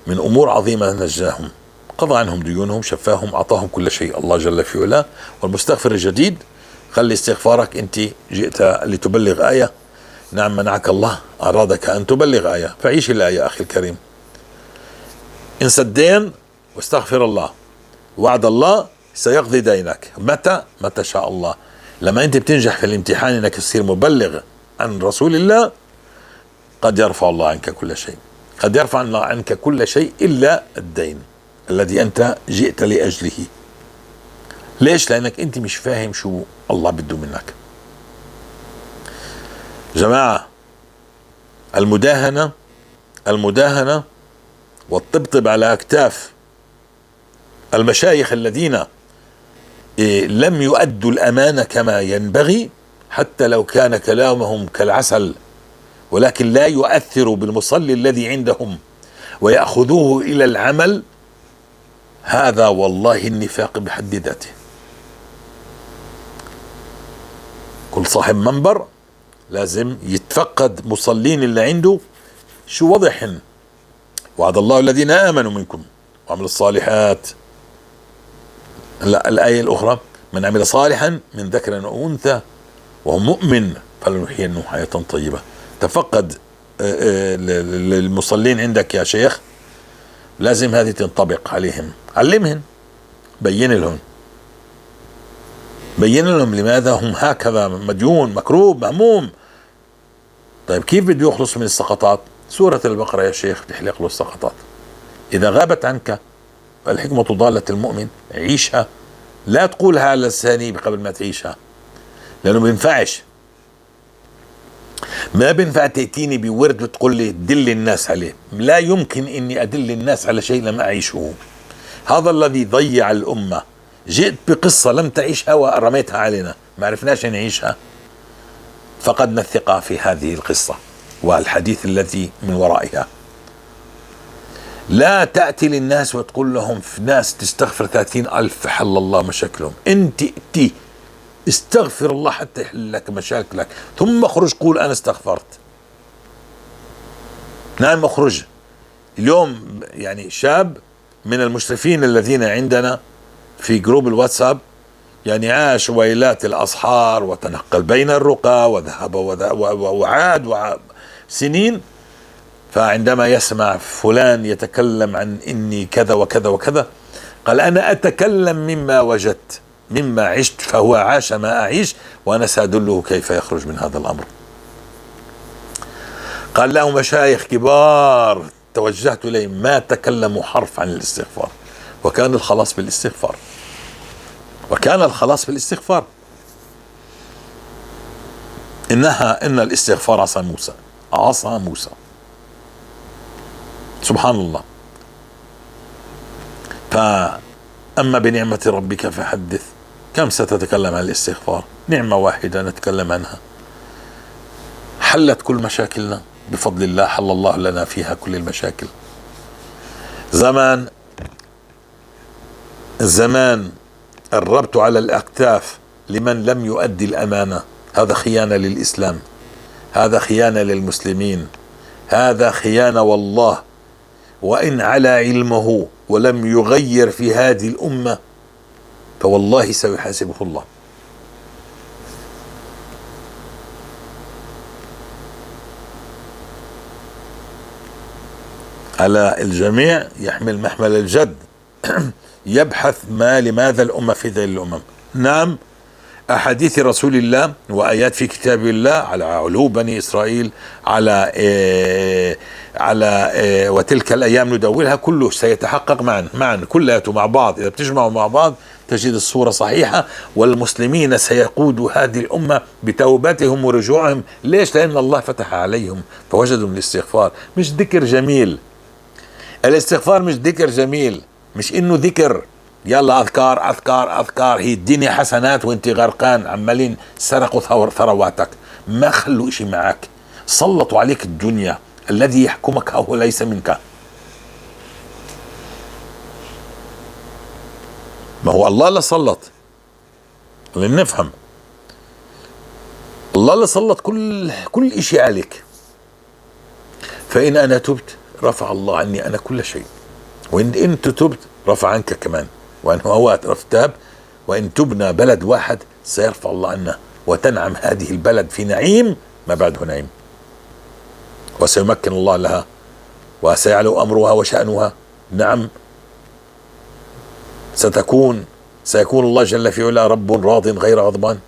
من أمور عظيمة نجاهم، قضى عنهم ديونهم، شفاهم، أعطاهم كل شيء الله جل في علاه. والمستغفر الجديد، خلي استغفارك، أنت جئت لتبلغ آية، نعم منعك الله، أرادك أن تبلغ آية، فعيش الآية أخي الكريم. انسى الدين واستغفر الله، وعد الله سيقضي دينك متى؟ متى شاء الله. لما أنت بتنجح في الامتحان أنك تصير مبلغ عن رسول الله، قد يرفع الله عنك كل شيء، قد يرفع الله عنك كل شيء إلا الدين الذي أنت جئت لأجله. ليش؟ لأنك أنت مش فاهم شو الله بده منك. جماعة، المداهنة والطبطب على أكتاف المشايخ الذين لم يؤدوا الأمانة كما ينبغي، حتى لو كان كلامهم كالعسل، ولكن لا يؤثر بالمصلي الذي عندهم ويأخذوه إلى العمل، هذا والله النفاق بحد ذاته. كل صاحب منبر لازم يتفقد مصلين اللي عنده شو وضعهن. وعد الله الذين آمنوا منكم وعملوا الصالحات. لا، الآية الأخرى من عمل صالحا من ذكر أو أنثى وهو مؤمن فلنحيينه حياة طيبة. تفقد المصلين عندك يا شيخ، لازم هذه تنطبق عليهم. علمهن، بين لهم، بين لهم لماذا هم هكذا مديون مكروب مهموم. طيب كيف بده يخلص من السقطات؟ سورة البقرة يا شيخ تحلق له السقطات. إذا غابت عنك الحكمة ضالة المؤمن، عيشها، لا تقولها على لساني قبل ما تعيشها، لأنه بينفعش. ما بينفع تأتيني بورد وتقول لي دل الناس عليه. لا يمكن إني أدل الناس على شيء لم أعيشه. هذا الذي ضيع الأمة. جئت بقصة لم تعيشها ورميتها علينا، ما عرفناش نعيشها، فقدنا الثقة في هذه القصة والحديث الذي من ورائها. لا تأتي للناس وتقول لهم في ناس تستغفر 30,000 حل الله مشاكلهم. انت ائتي استغفر الله حتى يحل لك مشاكلك، ثم اخرج قول أنا استغفرت. نعم اخرج. اليوم يعني شاب من المشرفين الذين عندنا في جروب الواتساب يعني عاش ويلات الأسحار وتنقل بين الرقى وذهب وعاد سنين. فعندما يسمع فلان يتكلم عن إني كذا وكذا وكذا، قال أنا أتكلم مما وجدت مما عشت، فهو عاش ما أعيش وأنا سأدله كيف يخرج من هذا الأمر. قال له مشايخ كبار توجهت إليهم ما تكلموا حرف عن الاستغفار، وكان الخلاص بالاستغفار، وكان الخلاص بالاستغفار. إن الاستغفار عصا موسى، عصا موسى. سبحان الله. فأما بنعمة ربك فحدث. كم ستتكلم عن الاستغفار؟ نعمة واحدة نتكلم عنها حلت كل مشاكلنا بفضل الله، حل الله لنا فيها كل المشاكل. زمان الربط على الأكتاف لمن لم يؤدي الأمانة، هذا خيانة للإسلام، هذا خيانة للمسلمين، هذا خيانة والله. وإن على علمه ولم يغير في هذه الأمة فوالله سيحاسبه الله. على الجميع يحمل محمل الجد يبحث ما لماذا الأمة في ذيل الأمم. نعم، أحاديث رسول الله وآيات في كتاب الله على علو بني إسرائيل، على على وتلك الأيام ندولها، كله سيتحقق معا كلياته مع بعض. إذا بتجمعوا مع بعض تجد الصورة صحيحة، والمسلمين سيقودوا هذه الأمة بتوبتهم ورجوعهم. ليش؟ لأن الله فتح عليهم فوجدوا من الاستغفار. مش ذكر جميل الاستغفار، مش ذكر جميل، مش إنه ذكر يلا أذكار أذكار أذكار، هي الدنيا حسنات وانت غرقان، عمالين سرقوا ثرواتك، ما خلوا إشي معك، سلطوا عليك الدنيا، الذي يحكمك هو ليس منك. ما هو الله اللي سلط، لنفهم الله اللي سلط كل إشي عليك. فإن أنا تبت رفع الله عني أنا كل شيء، وإن أنت تبت رفع عنك كمان، وإن هو تاب، وإن تبنى بلد واحد سيرفع الله عنا، وتنعم هذه البلد في نعيم ما بعده نعيم، وسيمكن الله لها وسيعلو أمرها وشأنها. نعم، سيكون الله جل في علا رب راض غير غضبان.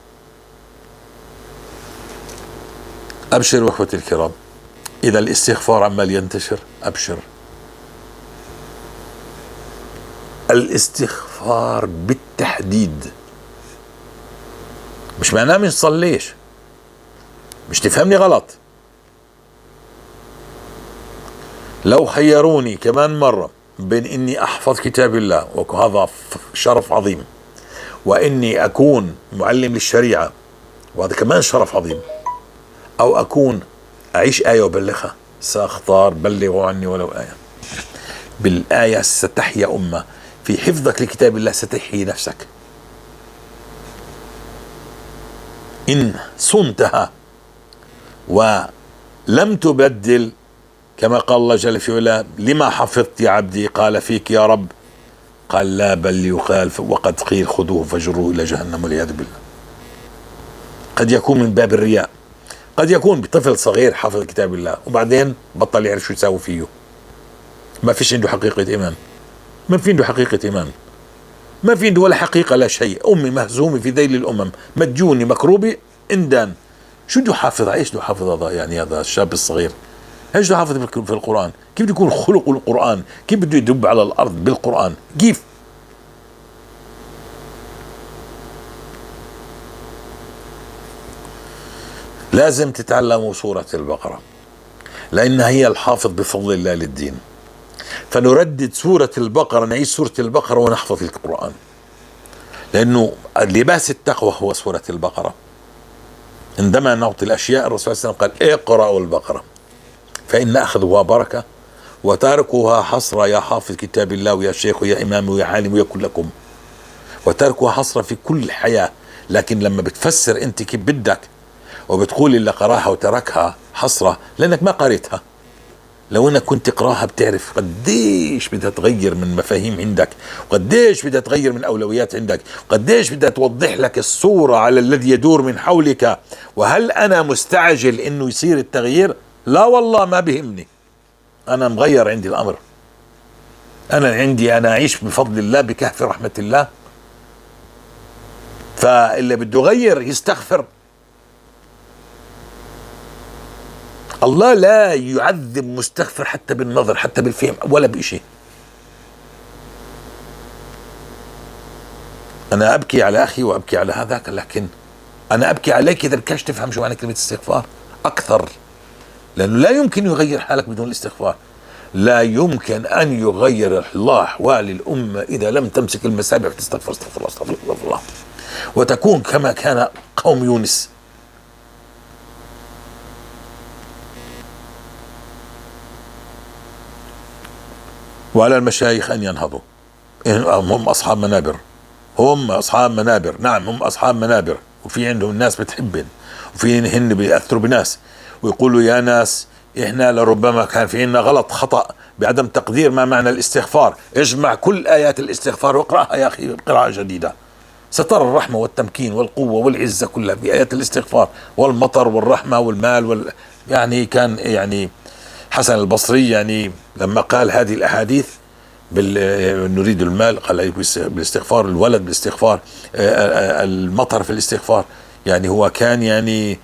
أبشر أخوتي الكرام، إذا الاستغفار عمال ينتشر أبشر. الاستغفار بالتحديد مش معناه مش صليش، مش تفهمني غلط. لو خيروني كمان مرة بين إني أحفظ كتاب الله وهذا شرف عظيم، وإني أكون معلم للشريعة وهذا كمان شرف عظيم، أو أكون أعيش آية وبلغها، سأختار بلغوا عني ولو آية. بالآية ستحيا أمة. في حفظك لكتاب الله ستحيي نفسك. إن صنتها ولم تبدل كما قال الله جل في علاه: لما حفظت يا عبدي؟ قال: فيك يا رب. قال: لا، بل يقال وقد قيل خذوه فجروه إلى جهنم والعياذ بالله. قد يكون من باب الرياء، قد يكون بطفل صغير حفظ كتاب الله وبعدين بطل يعرف شو يساوي فيه، ما فيش عنده حقيقة إيمان، ما في عنده حقيقة إيمان، ما في عنده ولا حقيقة لا شيء. أمي مهزومة في ذيل الأمم، مديونة مكروبة إندان، شو بده حافظ؟ ايش بده حافظ هذا؟ يعني هذا الشاب الصغير ايش بده حافظ في القرآن؟ كيف بده يكون خلق القرآن؟ كيف بده يدب على الأرض بالقرآن؟ كيف؟ لازم تتعلموا سورة البقرة لأنها هي الحافظ بفضل الله للدين. فنردد سورة البقرة، نعيش سورة البقرة ونحفظ القرآن، لأنه لباس التقوى هو سورة البقرة. عندما نعطي الأشياء الرسول صلى الله عليه وسلم قال: اقرأوا البقرة فإن أخذها بركة وتركها حسرة. يا حافظ كتاب الله ويا شيخ ويا إمام ويا عالم ويا كلكم، وتركها حسرة في كل الحياة. لكن لما بتفسر أنت كيف بدك وبتقول اللي قراها وتركها حسرة لأنك ما قريتها. لو انك كنت تقراها بتعرف قديش بدها تغير من مفاهيم عندك، وقديش بدها تغير من اولويات عندك، وقديش بدها توضح لك الصورة على الذي يدور من حولك. وهل انا مستعجل انه يصير التغيير؟ لا والله ما بهمني، انا مغير عندي الامر، انا عندي انا اعيش بفضل الله بكهف رحمة الله. فاللي بده يغير يستغفر. الله لا يعذب مستغفر حتى بالنظر، حتى بالفهم، ولا بشيء. أنا أبكي على أخي وأبكي على هذاك، لكن أنا أبكي عليك إذا بكاش تفهم شو معنى كلمة استغفار أكثر، لأنه لا يمكن يغير حالك بدون الاستغفار. لا يمكن أن يغير الله أحوال الأمة إذا لم تمسك المسابح وتستغفر، استغفر الله استغفر الله استغفر الله، وتكون كما كان قوم يونس. وعلى المشايخ أن ينهضوا، هم أصحاب منابر، هم أصحاب منابر، نعم هم أصحاب منابر، وفي عندهم الناس بتحبن، وفي هن بيأثروا بناس ويقولوا يا ناس إحنا لربما كان في عندنا غلط خطأ بعدم تقدير ما معنى الاستغفار. اجمع كل آيات الاستغفار واقرأها يا أخي قراءة جديدة، سترى الرحمة والتمكين والقوة والعزة كلها في آيات الاستغفار، والمطر والرحمة والمال يعني كان يعني حسن البصري يعني لما قال هذه الأحاديث نريد المال قال بالاستغفار، الولد بالاستغفار، المطر في الاستغفار. يعني هو كان يعني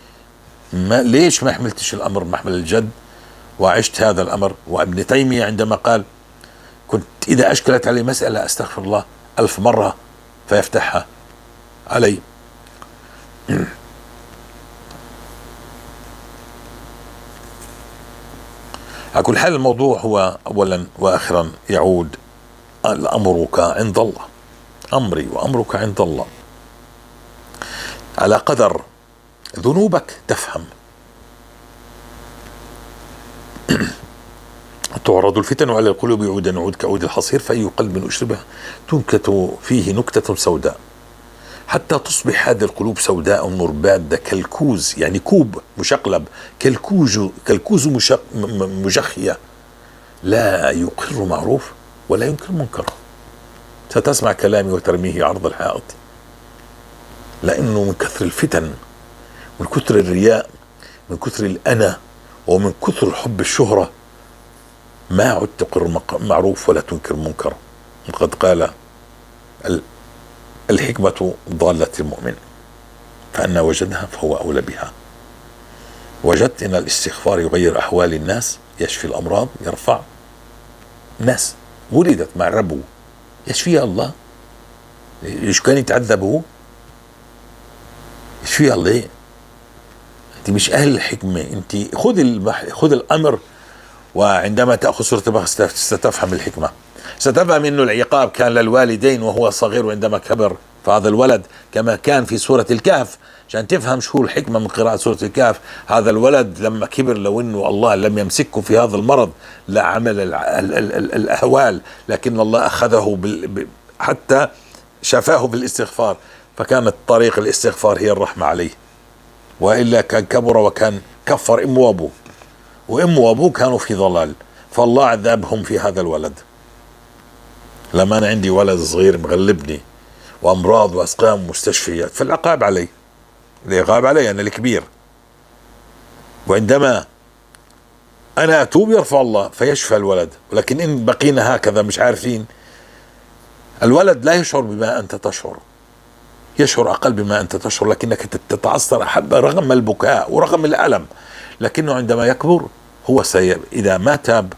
ما ليش ما حملتش الأمر محمل الجد وعشت هذا الأمر. وابن تيمية عندما قال كنت إذا أشكلت علي مسألة أستغفر الله 1000 مرة فيفتحها علي. على كل حال الموضوع هو أولا وآخرا يعود أمرك عند الله، أمري وأمرك عند الله. على قدر ذنوبك تفهم. تعرض الفتن على القلوب عودا عود كعود الحصير، فأي قلب أشربها تنكت فيه نكتة سوداء حتى تصبح هذه القلوب سوداء مربادة كالكوز، يعني كوب مشقلب، كالكوز مجخية، لا يقر معروف ولا ينكر منكر. ستسمع كلامي وترميه عرض الحائط، لأنه من كثر الفتن، من كثر الرياء، من كثر الأنا، ومن كثر حب الشهرة، ما عد تقر معروف ولا تنكر منكر. وقد قال الحكمة ضالة المؤمن، فأن وجدها فهو أولى بها. وجدت أن الاستغفار يغير أحوال الناس، يشفي الأمراض، يرفع ناس ولدت مع الربو يشفيها الله. إيش كان يتعذب هو؟ يشفيها الله. أنت مش أهل الحكمة، أنت خذ الأمر، وعندما تأخذ سورة البقرة ستفهم الحكمة، ستفهم أنه العقاب كان للوالدين وهو صغير، وعندما كبر فهذا الولد كما كان في سورة الكهف، عشان تفهم شو الحكمة من قراءة سورة الكهف، هذا الولد لما كبر لو انه الله لم يمسكه في هذا المرض لعمل الاهوال، لكن الله اخذه حتى شفاه بالاستغفار، فكانت طريق الاستغفار هي الرحمة عليه، والا كان كبر وكان كفر امه وابوه، وامه وابوه كانوا في ضلال، فالله عذبهم في هذا الولد. لما انا عندي ولد صغير مغلبني وامراض واسقام ومستشفيات، فالعقاب علي، العقاب علي انا الكبير. وعندما انا اتوب يرفع الله فيشفى الولد، ولكن ان بقينا هكذا مش عارفين، الولد لا يشعر بما انت تشعر، يشعر اقل بما انت تشعر، لكنك تتعثر احب رغم البكاء ورغم الالم، لكنه عندما يكبر هو اذا ما تاب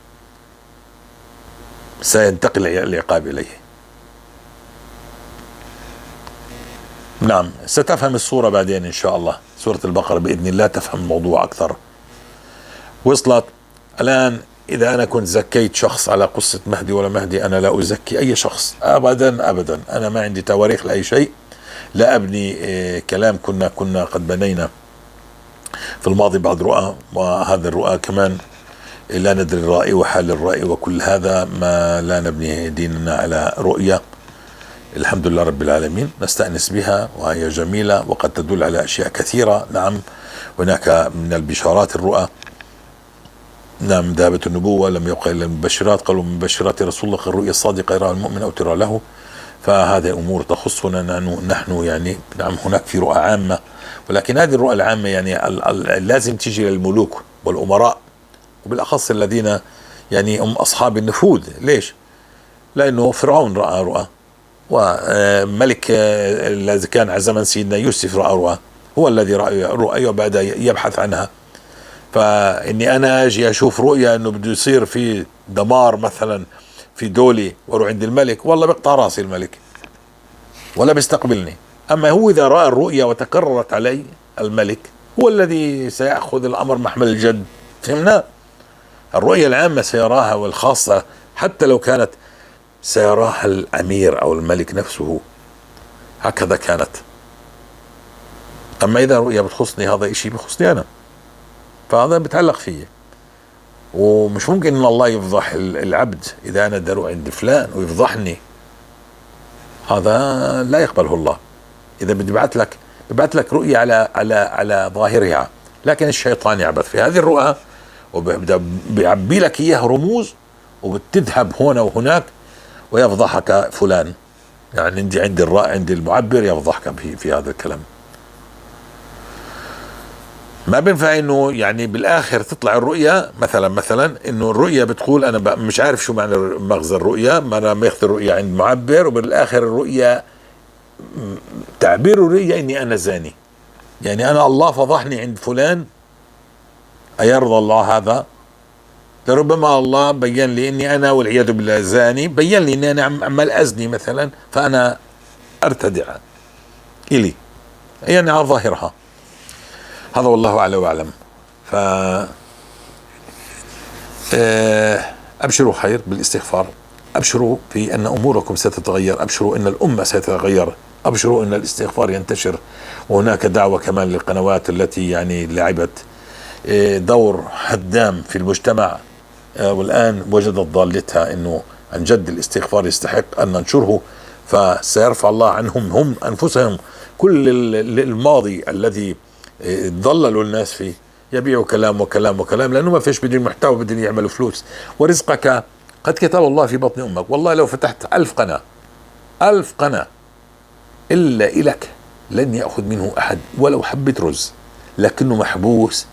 سينتقل العقاب اليه. نعم، ستفهم الصورة بعدين إن شاء الله، سورة البقرة بإذن الله تفهم الموضوع أكثر. وصلت الآن. إذا أنا كنت زكيت شخص على قصة مهدي ولا مهدي، أنا لا أزكي أي شخص أبدا أبدا، أنا ما عندي تواريخ لأي شيء، لا أبني كلام كنا قد بنينا في الماضي بعض رؤى، وهذا الرؤى كمان لا ندري الرأي وحال الرأي وكل هذا، ما لا نبني ديننا على رؤية. الحمد لله رب العالمين، نستأنس بها وهي جميلة وقد تدل على أشياء كثيرة. نعم، هناك من البشارات الرؤى، نعم، ذهبت النبوة لم يبقى إلا المبشرات، قالوا من مبشرات رسول الله الرؤيا الصادقة يراها المؤمن أو ترى له. فهذه أمور تخصنا نحن يعني. نعم، هناك في رؤى عامة، ولكن هذه الرؤى العامة يعني لازم تيجي للملوك والأمراء، وبالأخص الذين يعني هم أصحاب النفوذ. ليش؟ لأنه فرعون رأى رؤى، وملك الذي كان على زمن سيدنا يوسف رأى رؤى، هو الذي رأى رؤيا وبعد يبحث عنها. فإني أنا أجي أشوف رؤيا أنه بده يصير في دمار مثلا في دولي واروح عند الملك، والله بيقطع راسي الملك ولا بيستقبلني. أما هو إذا رأى الرؤيا وتكررت علي الملك، هو الذي سيأخذ الأمر محمل الجد. فهمنا؟ الرؤيا العامة سيراها، والخاصة حتى لو كانت سيراها الأمير أو الملك نفسه. هكذا كانت. أما إذا رؤيا بتخصني، هذا إشي بخصني أنا، فهذا بتعلق فيه، ومش ممكن إن الله يفضح العبد إذا أنا درو عند فلان ويفضحني، هذا لا يقبله الله. إذا بدي ببعث لك رؤيا على على على ظاهرها، لكن الشيطان يعبث في هذه الرؤى وبيبدأ بيعبي لك إياها رموز، وبتذهب هنا وهناك ويفضحك فلان. يعني عندي الرأي، عندي المعبر يفضحك في هذا الكلام. ما بينفع انه يعني بالاخر تطلع الرؤيا مثلا انه الرؤيا بتقول انا مش عارف شو معنى مغزى الرؤيا، ما انا ماخذ الرؤيا عند معبر، وبالاخر الرؤيا تعبير الرؤيا اني انا زاني، يعني انا الله فضحني عند فلان، ايرضى الله هذا؟ لربما الله بين لي اني انا والعياذ بالله زاني، بين لي اني انا عمال ازني مثلا، فانا ارتدع الي يعني على ظاهرها. هذا والله اعلى واعلم. ف ابشروا خير بالاستغفار، ابشروا في ان اموركم ستتغير، ابشروا ان الامه ستتغير، ابشروا ان الاستغفار ينتشر. وهناك دعوه كمان للقنوات التي يعني لعبت دور هدام في المجتمع، والآن وجدت ضالتها أنه عن جد الاستغفار يستحق أن ننشره، فسيرفع الله عنهم هم أنفسهم كل الماضي الذي ضللوا الناس فيه، يبيعوا كلام وكلام وكلام، لأنه ما فيش بدون محتوى، بدون يعملوا فلوس. ورزقك قد كتب الله في بطن أمك. والله لو فتحت 1000 قناة، 1000 قناة إلا إلك لن يأخذ منه أحد ولو حبة رز، لكنه محبوس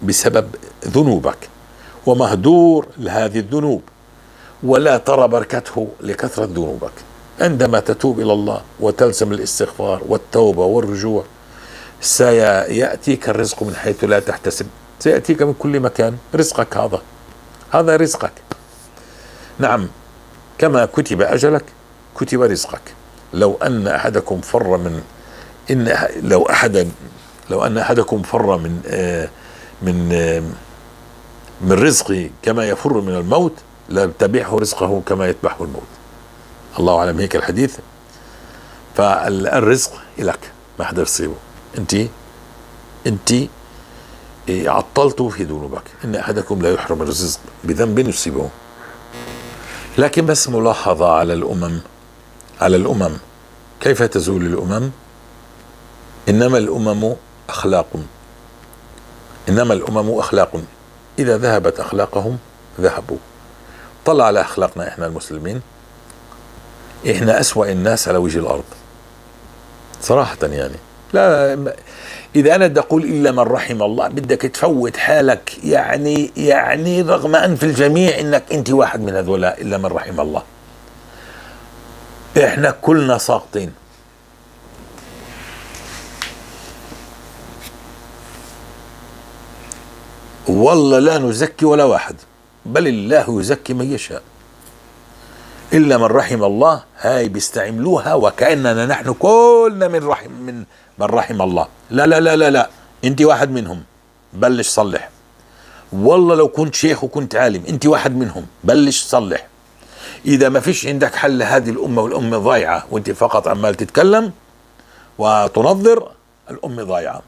بسبب ذنوبك ومهدور لهذه الذنوب، ولا ترى بركته لكثرة ذنوبك. عندما تتوب إلى الله وتلزم الاستغفار والتوبة والرجوع، سيأتيك الرزق من حيث لا تحتسب، سيأتيك من كل مكان رزقك. هذا رزقك. نعم، كما كتب أجلك كتب رزقك. لو أن أحدكم فر من إن لو أحدا لو أن أحدكم فر من من من رزقه كما يفر من الموت لتبعه رزقه كما يتبعه الموت. الله أعلم هيك الحديث. فالرزق لك ما حدا يصيبه. انت عطلته في ذنوبك. ان احدكم لا يحرم الرزق بذنب يصيبه. لكن بس ملاحظة على الامم، على الامم كيف تزول الامم؟ انما الامم اخلاق، انما الامم اخلاق، اذا ذهبت اخلاقهم ذهبوا. طلع على اخلاقنا احنا المسلمين، احنا اسوأ الناس على وجه الارض صراحة. يعني لا، اذا انا بدي اقول الا من رحم الله، بدك تفوت حالك يعني رغم انف الجميع انك انت واحد من هذولاء الا من رحم الله. احنا كلنا ساقطين. والله لا نزكي ولا واحد، بل الله يزكي من يشاء. إلا من رحم الله هاي بيستعملوها وكأننا نحن كلنا من رحم الله. لا لا لا لا لا، انت واحد منهم، بلش صلح. والله لو كنت شيخ وكنت عالم انت واحد منهم، بلش صلح. إذا ما فيش عندك حل لهذه الأمة والأمة ضايعة وانت فقط عمال تتكلم وتنظر، الأمة ضايعة،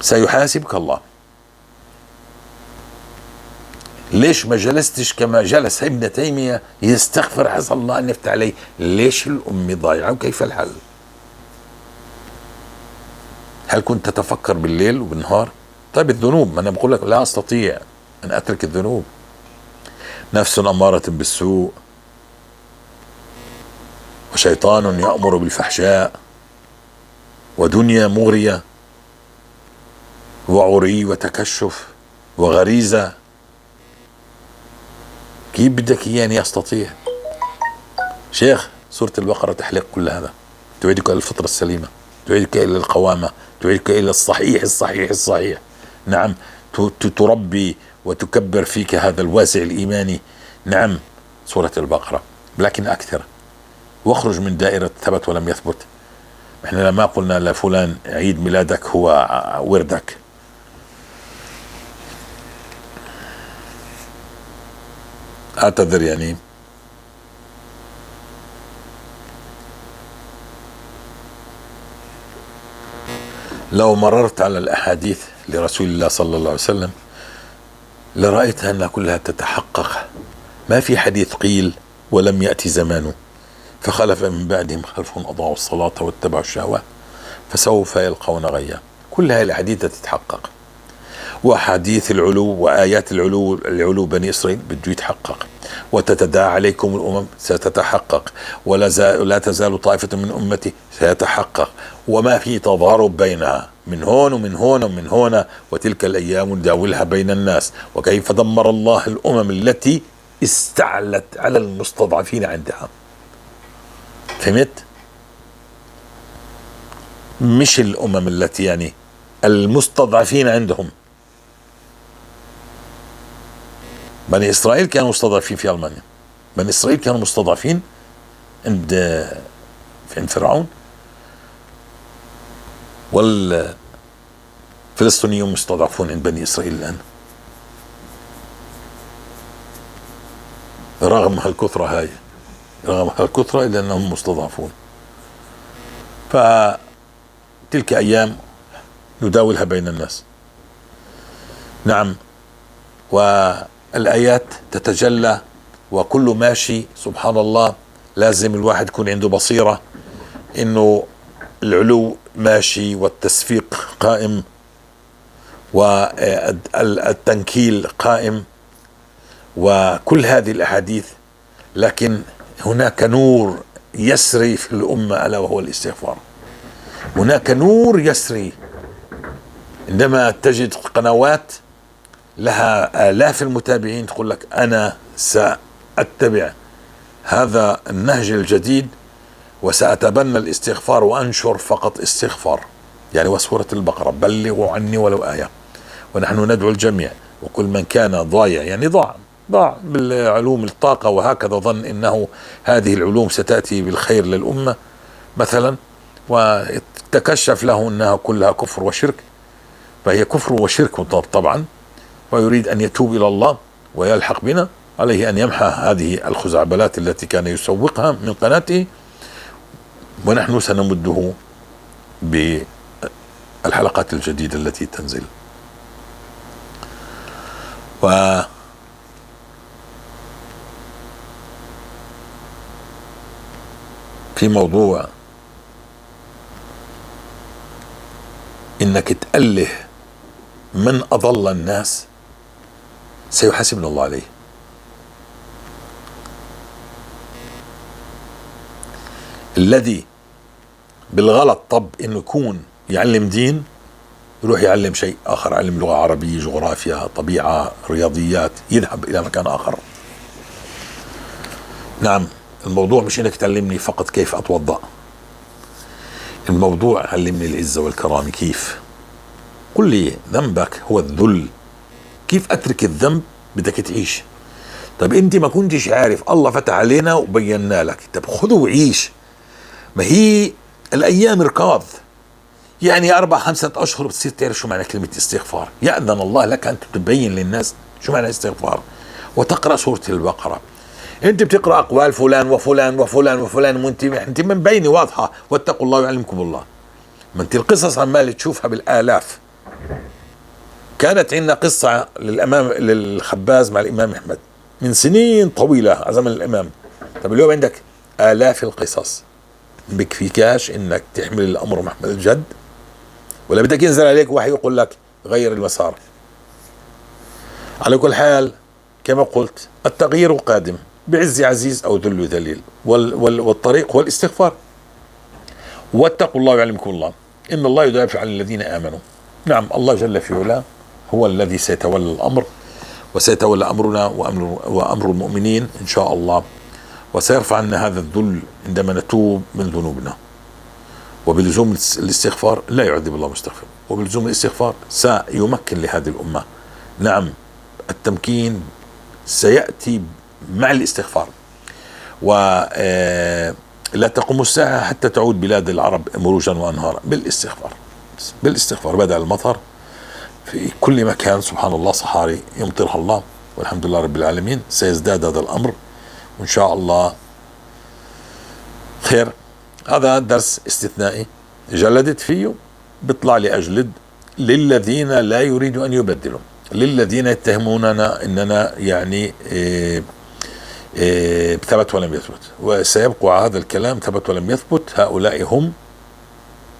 سيحاسبك الله. ليش ما جلستش كما جلس ابن تيمية يستغفر عسى الله أن يفتح عليه؟ ليش الأمة ضايعة وكيف الحل؟ هل كنت تتفكر بالليل وبالنهار؟ طيب الذنوب، ما أنا بقول لك لا أستطيع أن أترك الذنوب. نفس أمارة بالسوء وشيطان يأمر بالفحشاء ودنيا مغرية وعري وتكشف وغريزة. كيف بدك اياني استطيع؟ شيخ، سورة البقرة تحلق كل هذا، تعيدك الى الفطرة السليمة، تعيدك الى القوامة، تعيدك الى الصحيح الصحيح الصحيح. نعم، تربي وتكبر فيك هذا الواسع الايماني. نعم، سورة البقرة، لكن اكثر. واخرج من دائرة ثبت ولم يثبت. احنا لما قلنا لفلان عيد ميلادك هو وردك. اعتذر يعني. لو مررت على الاحاديث لرسول الله صلى الله عليه وسلم لرأيتها انها كلها تتحقق. ما في حديث قيل ولم يأتي زمانه فخلف من بعدهم خلف اضاعوا الصلاة واتبعوا الشهوات فسوف يلقون غيا. كل هذه الاحاديث تتحقق. وحديث العلو وآيات العلو، العلو بني إسرائيل بده يتحقق. وتتداعى عليكم الأمم ستتحقق. ولا تزال طائفة من أمتي سيتحقق. وما في تضارب بينها، من هون ومن هون ومن هون. وتلك الأيام نداولها بين الناس. وكيف دمر الله الأمم التي استعلت على المستضعفين عندها. فهمت؟ مش الأمم التي يعني المستضعفين عندهم. بني إسرائيل كانوا مستضعفين في ألمانيا، بني إسرائيل كانوا مستضعفين عند فرعون، والفلسطينيون مستضعفون عند بني إسرائيل الآن رغم هالكثرة هاي، رغم هالكثرة إلا أنهم مستضعفون. فتلك أيام نداولها بين الناس. نعم، والآيات تتجلى وكل ماشي. سبحان الله، لازم الواحد يكون عنده بصيرة إنه العلو ماشي والتسفيق قائم والتنكيل قائم وكل هذه الأحاديث، لكن هناك نور يسري في الأمة ألا وهو الاستغفار. هناك نور يسري. عندما تجد قنوات لها آلاف المتابعين تقول لك أنا سأتبع هذا النهج الجديد وسأتبنى الاستغفار وأنشر فقط استغفار، يعني وسورة البقرة بلغوا عني ولو آية. ونحن ندعو الجميع وكل من كان ضايع، يعني ضاع بالعلوم الطاقة وهكذا، ظن إنه هذه العلوم ستأتي بالخير للأمة مثلا، وتكشف له أنها كلها كفر وشرك، فهي كفر وشرك طبعا، ويريد أن يتوب إلى الله ويلحق بنا، عليه أن يمحى هذه الخزعبلات التي كان يسوقها من قناته ونحن سنمده بالحلقات الجديدة التي تنزل. و في موضوع انك تأله من اضل الناس سيحاسبنا الله عليه. الذي بالغلط طب انه يكون يعلم دين يروح يعلم شيء اخر، علم لغة عربية، جغرافيا، طبيعة، رياضيات، يذهب الى مكان اخر. نعم، الموضوع مش انك تعلمني فقط كيف اتوضأ، الموضوع علمني العزة والكرامة كيف. قل لي ذنبك هو الذل، كيف اترك الذنب؟ بدك تعيش. طب انت ما كنتش عارف، الله فتح علينا وبينا لك، طب خذ وعيش. ما هي الايام ركاض، يعني 4-5 اشهر بتصير تعرف شو معنى كلمة استغفار. يأذن الله لك ان تبين للناس شو معنى استغفار، وتقرأ سورة البقرة. انت بتقرأ اقوال فلان وفلان وفلان وفلان، وانت انت من بيني واضحة، واتقوا الله ويعلمكم الله. ما انت القصص عمال تشوفها بالالاف. كانت عندنا قصة للامام للخباز مع الامام احمد من سنين طويلة على زمن الامام. طب اليوم عندك الاف القصص، بكفيكاش انك تحمل الامر محمل الجد؟ ولا بدك ينزل عليك وحي يقول لك غير المسار؟ على كل حال كما قلت التغيير قادم بعز عزيز او ذل ذليل، والطريق هو الاستغفار. واتقوا الله ويعلمكم الله، ان الله يدافع عن الذين امنوا. نعم، الله جل في علاه هو الذي سيتولى الامر، وسيتولى امرنا وامر المؤمنين ان شاء الله، وسيرفع عنا هذا الذل عندما نتوب من ذنوبنا. وبلزوم الاستغفار لا يعذب الله مستغفر، وبلزوم الاستغفار سيمكن لهذه الأمة. نعم، التمكين سيأتي مع الاستغفار. ولا تقوم الساعة حتى تعود بلاد العرب مروجا وأنهارا بالاستغفار. بالاستغفار بدأ المطر في كل مكان، سبحان الله، صحاري يمطرها الله، والحمد لله رب العالمين. سيزداد هذا الأمر وإن شاء الله خير. هذا درس استثنائي جلدت فيه، بيطلع لي أجلد للذين لا يريدوا أن يبدلوا، للذين يتهموننا أننا يعني ثبت ولم يثبت، وسيبقى هذا الكلام ثبت ولم يثبت. هؤلاء هم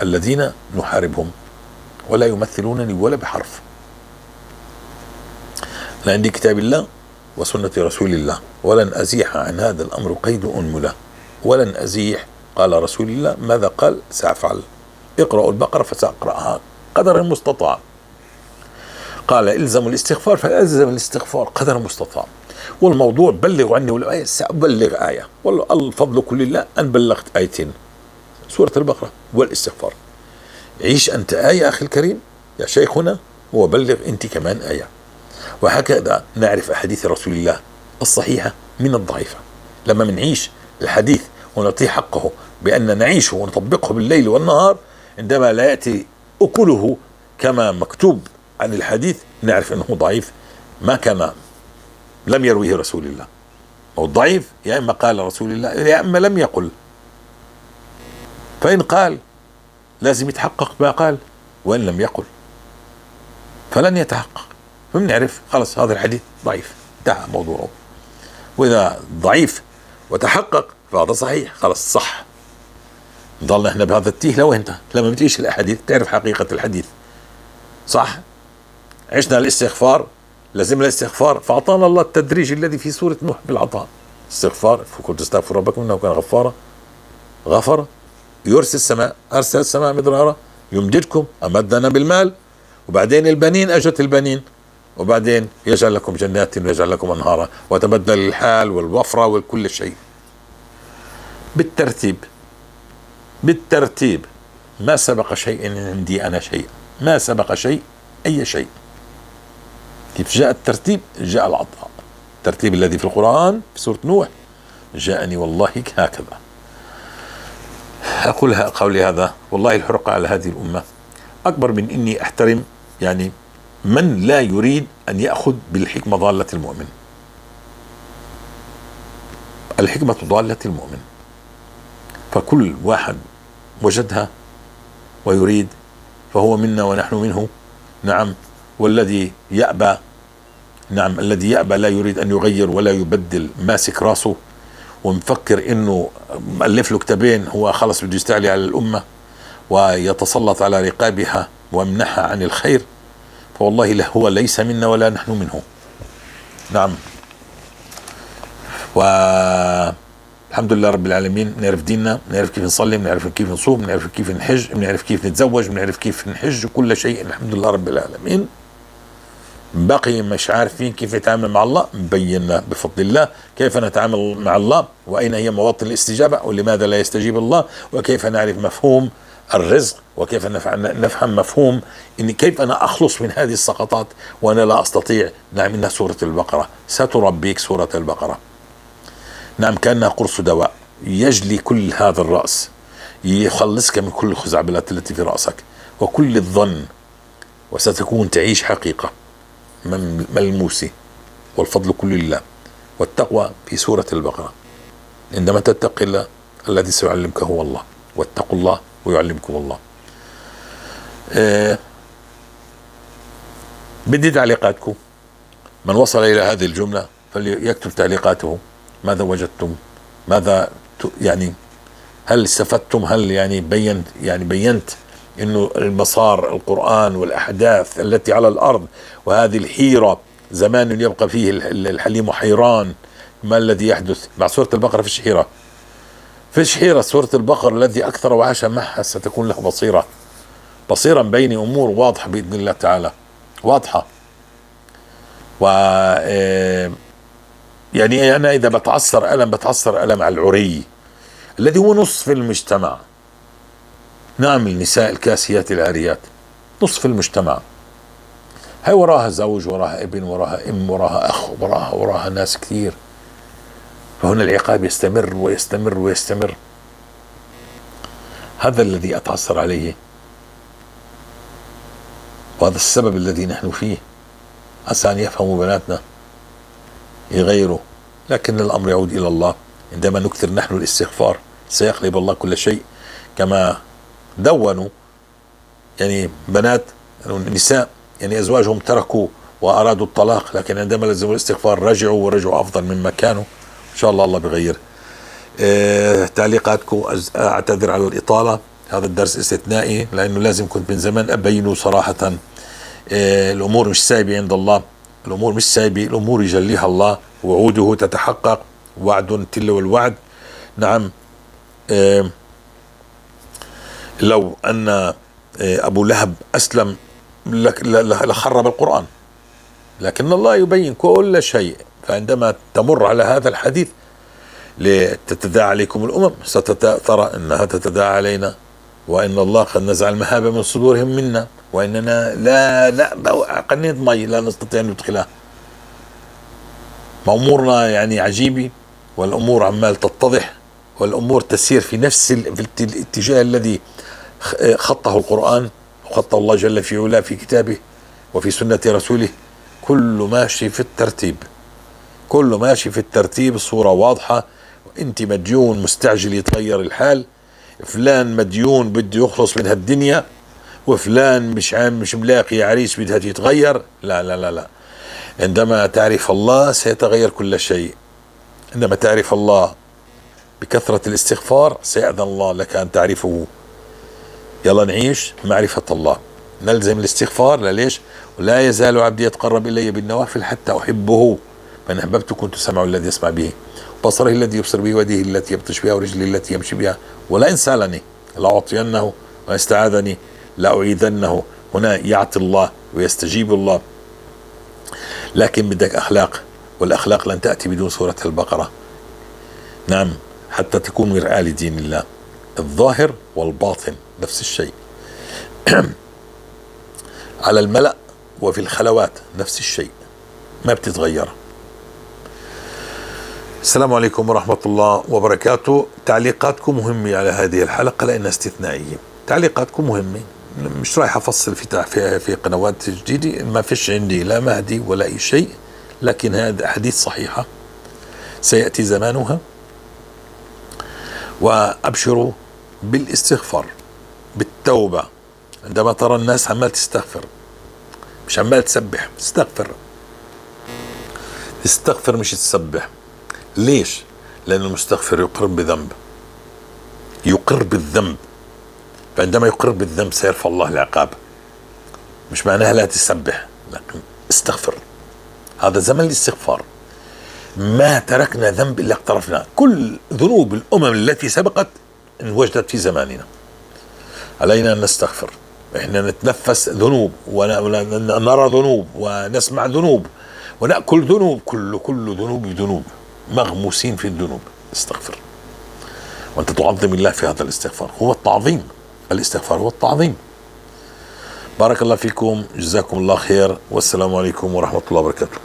الذين نحاربهم ولا يمثلونني ولا بحرف. أنا عندي كتاب الله وسنة رسول الله، ولن أزيح عن هذا الأمر قيد أنملة، ولن أزيح. قال رسول الله ماذا قال؟ سأفعل. اقرأوا البقرة فسأقرأها قدر المستطاع. قال إلزموا الاستغفار فألزم الاستغفار قدر المستطاع. والموضوع بلغوا عني ولو آية، سأبلغ آية، والفضل كل الله أن بلغت آيتين، سورة البقرة والاستغفار. عيش أنت آية أخي الكريم يا شيخنا، وبلغ أنت كمان آية. وهكذا نعرف أحاديث رسول الله الصحيحة من الضعيفة. لما منعيش الحديث ونعطيه حقه بأن نعيشه ونطبقه بالليل والنهار، عندما لا يأتي أكله كما مكتوب عن الحديث نعرف أنه ضعيف، ما كان لم يرويه رسول الله، أو ضعيف يا إما قال رسول الله يا إما لم يقل. فإن قال لازم يتحقق ما قال، وإن لم يقل فلن يتحقق. فبنعرف خلص هذا الحديث ضعيف، انتهى موضوعه. وإذا ضعيف وتحقق فهذا صحيح، خلص صح. نضلنا احنا بهذا التيه لو انت لما بتعيش الاحاديث تعرف حقيقة الحديث صح. عشنا الاستغفار، لازم الاستغفار، فاعطانا الله التدريج الذي في سورة نوح بالعطاء. استغفار، فقلت استغفر ربكم انه كان غفارا، غفر، يرسل السماء، ارسل السماء مدرارا، يمددكم، امدنا بالمال، وبعدين البنين، اجت البنين، وبعدين يجعل لكم جنات ويجعل لكم انهارا، وتبدل الحال والوفرة وكل شيء بالترتيب. بالترتيب، ما سبق شيء عندي أنا شيء، ما سبق شيء أي شيء. كيف جاء الترتيب؟ جاء العطاء. الترتيب الذي في القرآن في سورة نوح جاءني والله هكذا. أقول قولي هذا، والله الحرقة على هذه الأمة أكبر من إني أحترم يعني من لا يريد أن يأخذ بالحكمة ضالة المؤمن. الحكمة ضالة المؤمن. فكل واحد وجدها ويريد فهو منا ونحن منه. نعم، والذي يأبى، نعم الذي يأبى لا يريد أن يغير ولا يبدل، ماسك راسه ومفكر إنه مؤلف له كتابين هو خلص بده يستعلي على الأمة ويتسلط على رقابها ويمنحها عن الخير، فوالله هو ليس منا ولا نحن منه. نعم، والحمد لله رب العالمين. نعرف ديننا، نعرف كيف نصلي، نعرف كيف نصوم، نعرف كيف نحج، نعرف كيف نتزوج، نعرف كيف نحج، كل شيء الحمد لله رب العالمين. باقي مش عارفين كيف نتعامل مع الله، بينا بفضل الله كيف نتعامل مع الله، وأين هي مواطن الاستجابة، ولماذا لا يستجيب الله، وكيف نعرف مفهوم الرزق، وكيف نفهم مفهوم إن كيف أنا أخلص من هذه السقطات وأنا لا أستطيع. نعم، إنها سورة البقرة ستربيك، سورة البقرة نعم كأنها قرص دواء يجلي كل هذا الرأس، يخلصك من كل الخزعبلات التي في رأسك وكل الظن، وستكون تعيش حقيقة ملموسة، والفضل كل لله. والتقوى في سورة البقرة، عندما تتقي الله الذي سيعلمك هو الله، واتقوا الله ويعلمكم الله. بدي تعليقاتكم، من وصل إلى هذه الجملة فليكتب تعليقاته، ماذا وجدتم، ماذا يعني هل استفدتم، هل يعني بينت، يعني بينت انه المسار القرآن والأحداث التي على الأرض وهذه الحيرة، زمان يبقى فيه الحليم حيران، ما الذي يحدث مع سورة البقرة؟ فيش حيرة، فيش حيرة. سورة البقرة الذي أكثر وعاش معها ستكون له بصيرة، بصيرة بين أمور واضحة بإذن الله تعالى، واضحة. و يعني أنا إذا بتعصر ألم، بتعصر ألم على العري الذي هو نصف المجتمع. نعم، النساء الكاسيات العاريات نصف المجتمع، هاي وراها زوج، وراها ابن، وراها ام، وراها اخ، وراها ناس كثير. فهنا العقاب يستمر ويستمر ويستمر. هذا الذي اتعثر عليه، وهذا السبب الذي نحن فيه. عسى ان يفهموا بناتنا يغيروا، لكن الامر يعود الى الله. عندما نكثر نحن الاستغفار سيقلب الله كل شيء، كما دونوا يعني بنات نساء يعني ازواجهم تركوا وارادوا الطلاق، لكن عندما لزموا الاستغفار رجعوا، ورجعوا افضل مما كانوا. ان شاء الله الله بغير. تعليقاتكم، اعتذر على الاطاله، هذا الدرس استثنائي لانه لازم كنت من زمان ابينه صراحه. الامور مش سايبه عند الله، الامور مش سايبه، الامور يجليها الله، وعوده تتحقق، وعد تلو الوعد. نعم، لو أن أبو لهب أسلم لخرب القرآن، لكن الله يبين كل شيء. فعندما تمر على هذا الحديث لتتداعى عليكم الأمم، سترى أنها تتداعى علينا، وإن الله قد نزع المهابة من صدورهم منا، وإننا لا لا قنية مي لا نستطيع أن ندخلها. أمورنا يعني عجيبة، والأمور عمال تتضح، والأمور تسير في نفس في الاتجاه الذي خطه القرآن وخطه الله جل في علاه في كتابه وفي سنة رسوله. كل ماشي في الترتيب، كل ماشي في الترتيب، الصورة واضحة. انت مديون مستعجل يتغير الحال، فلان مديون بده يخلص من هالدنيا، وفلان مش ملاقي عريس بدها يتغير. لا لا لا لا، عندما تعرف الله سيتغير كل شيء. عندما تعرف الله بكثرة الاستغفار سيأذن الله لك أن تعرفه. يلا نعيش معرفة الله، نلزم الاستغفار. ليش؟ ولا يزال عبدي يتقرب إلي بالنوافل حتى أحبه، فإن أحببت كنت سمعه الذي يسمع به، بصره الذي يبصر به، ويده التي يبطش بها، ورجله التي يمشي بها، ولئن سألني لأعطينه، وإن استعاذني لأعيذنه. هنا يعطي الله ويستجيب الله، لكن بدك أخلاق، والأخلاق لن تأتي بدون سورة البقرة. نعم، حتى تكون مرآة لدين الله، الظاهر والباطن نفس الشيء. على الملأ وفي الخلوات نفس الشيء، ما بتتغير. السلام عليكم ورحمة الله وبركاته. تعليقاتكم مهمة على هذه الحلقة لأنها استثنائية. تعليقاتكم مهمة، مش رايح أفصل في قنوات جديدة، ما فيش عندي لا مهدي ولا أي شيء، لكن هذا أحاديث صحيحة سيأتي زمانها. وأبشروا بالاستغفار، بالتوبة. عندما ترى الناس عمال تستغفر، مش عمال تسبح، تستغفر، تستغفر مش تسبح. ليش؟ لأن المستغفر يقر بذنب، يقر بالذنب، فعندما يقر بالذنب سيرفع الله العقاب. مش معناها لا تسبح، لكن استغفر. هذا زمن الاستغفار. ما تركنا ذنب إلا اقترفناه. كل ذنوب الأمم التي سبقت انوجدت في زماننا. علينا أن نستغفر. احنا نتنفس ذنوب، ونرى ذنوب، ونسمع ذنوب، ونأكل ذنوب، كل ذنوب ذنوب، مغموسين في الذنوب. استغفر وأنت تعظم الله في هذا الاستغفار. هو التعظيم، الاستغفار هو التعظيم. بارك الله فيكم، جزاكم الله خير، والسلام عليكم ورحمة الله وبركاته.